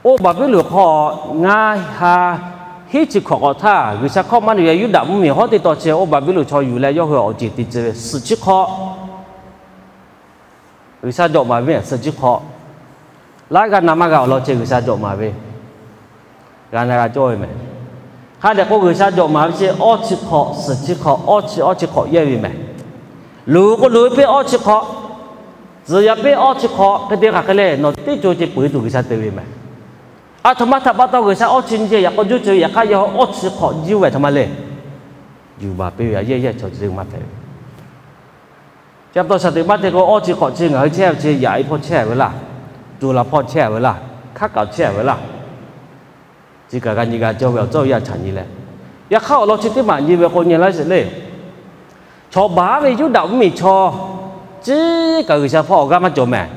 Oˇ Baˍbuˍlonˍ hk'aw ngaˇ ha hiˉ chi hkawꞈ k'awꞈ htaˇ, G'uiˬsha hkawˇ maˇ nuˬ ve Yuˇdaꞈ mvuhˇmiˬ hawˉ teˇ tawn chi oˇ Baˍbuˍlonˍ chaw yuˬ leh yawˇ hui awˬ ceˬ te tcuh ve suhˍ chi hk'awꞈ G'uiˬsha jawꞈ maˍ ve mehˬ, suhˍ chi hk'awꞈ. Laiˉ g'aˇ na maˇ g'a awˬ lawn ceh G'uiˬsha jawꞈ maˍ ve, g'a na g'a cawˇ ve mehˬ. Hk'a dehꞈ k'o G'uiˬsha jawꞈ maˍ ve chi awˇ chi hk'awꞈ, suhˍ chi hk'awꞈ, awˇ chi awˇ chi hk'awꞈ yehˇ ve mehˬ. Luˬ k'o luˬ ve piˇ awˇ chi hk'awꞈ, zuhˬ yaꞈ piˇ awˇ chi hk'awꞈ hk'e te hk'aˬ hk'e le, nawˬ teˇ co ceh peuˬ tuˬ G'uiˬsha te ve mehˬ. A htoꞈ ma htaꞈ pa taw G'uiˬsha awˇ chi nyi ceh yaꞈ k'aw juˇ ceh yaꞈ hk'aˇ yawˇ awˇ chi hk'awꞈ jiˇ oˇ ve htoꞈ ma le. Yuˬ baˬ piˇ ve a yehˇ yehˇ chaw ceuˬ maˇ hpehꞈ ve. Chi pa taw shaˍ tiꞈ maˇ te k'o, awˇ chi hk'awꞈ chi ngaˬ hui chehˇ ve chi yaꞈ e hpawˇ chehˇ ve laˇ, tu la hpawˇ chehˇ ve laˇ, hkaˉ kaꞈ chehˇ ve laˇ. Chi kaꞈ g'a nyi g'a cawˇ ve awˬ cawˇ yaˇ htaꞈ nyi leh, yaꞈ hk'aˇ awˬ lawn chi teˇ maˬ nyi ve k'o, nyi laˇ sheˍ le. Chaw baˬ ve Yuˇdaꞈ mvuhˇmiˬ chaw ciˉ kaꞈ G'uiˬsha hpawˇ awˬ g'aˇ maˇ cawˬ mehˍ.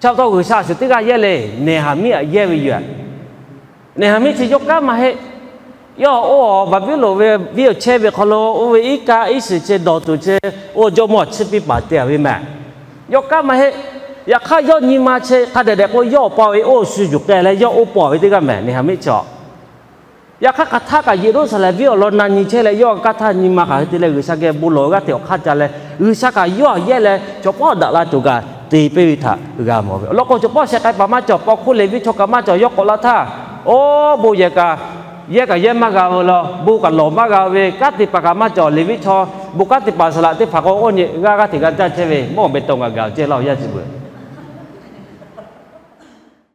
Chi pa taw G'uiˬsha a shuˍ teˇ g'aˇ yehˇ le, Neˍhaˍmiˆ aꞈ yehˇ ve yoˬ. Neˍhaˍmiˆ chi yawˇ kanˉ maˇ heˆ. Yawˇ oˇ Baˍbuˍlonˍ ve venˇ awˬ chehˇ ve hk'aw lo oˇ ve iˉ kaˆ iˉ shiˍ chi dawˬ tuˬ chi, oˇ jawˇmawˇ chiˇ piˇ paˍ te a ve mehˍ. Yawˇ kanˉ maˇ heˆ. Yaꞈ hk'aˇ yawˇ nyi ma chi hk'a dehꞈ dehꞈ k'o, yawˇ awˬ pa ve oˇ shu yuˬ k'ai leh yawˇ oˇ paw ve teˇ g'aˇ mehˍ, Neˍhaˍmiˆ chi a. Yaꞈ hk'aˇ hk'aˬ htaˇ kaꞈ Yeˍruˆsaˍlehnˍ venˇ awˬ lawn na nyi chehˇ leh, yawˇ kanˉ htaˇ nyi ma hk'aˬ hk'e te leh G'uiˬsha geh bon lawˬ g'aˇ hteꞈ awˬ hk'aˇ ca leh, G'uiˬsha kaꞈ yawˇ aꞈ yehˇ leh chaw paˉ daꞈ la tuˬ kaꞈ te piˇ ve htaꞈ g'a mawˬ ve. Awˬ lawn k'o, chaw paˉ sheh k'ai paˍ maˇ cawˬ, paw hkuˇ Leˍviˆ chaw kaꞈ maˇ cawˬ, yawˇ k'awꞈ la htaˇ, oˇ bon yehˬ kaꞈ yehˇ kaꞈ yehˇ maˇ g'a ve law, bon kaꞈ lawˬ maˇ g'a ve, kanˉ te paˍ kaꞈ maˇ cawˬ, Leˍviˆ chaw bon kanˉ te paˍ saˍ laꞈ teˇ hpaˍ k'o, oˇ nyi g'aˇ g'aˇ hteꞈ g'a caˇ chehˇ ve, mawˇ awˬ beh tawˇ g'a gaˬ cehˇ laˇ awˬ yaˇ chi beuꞈ.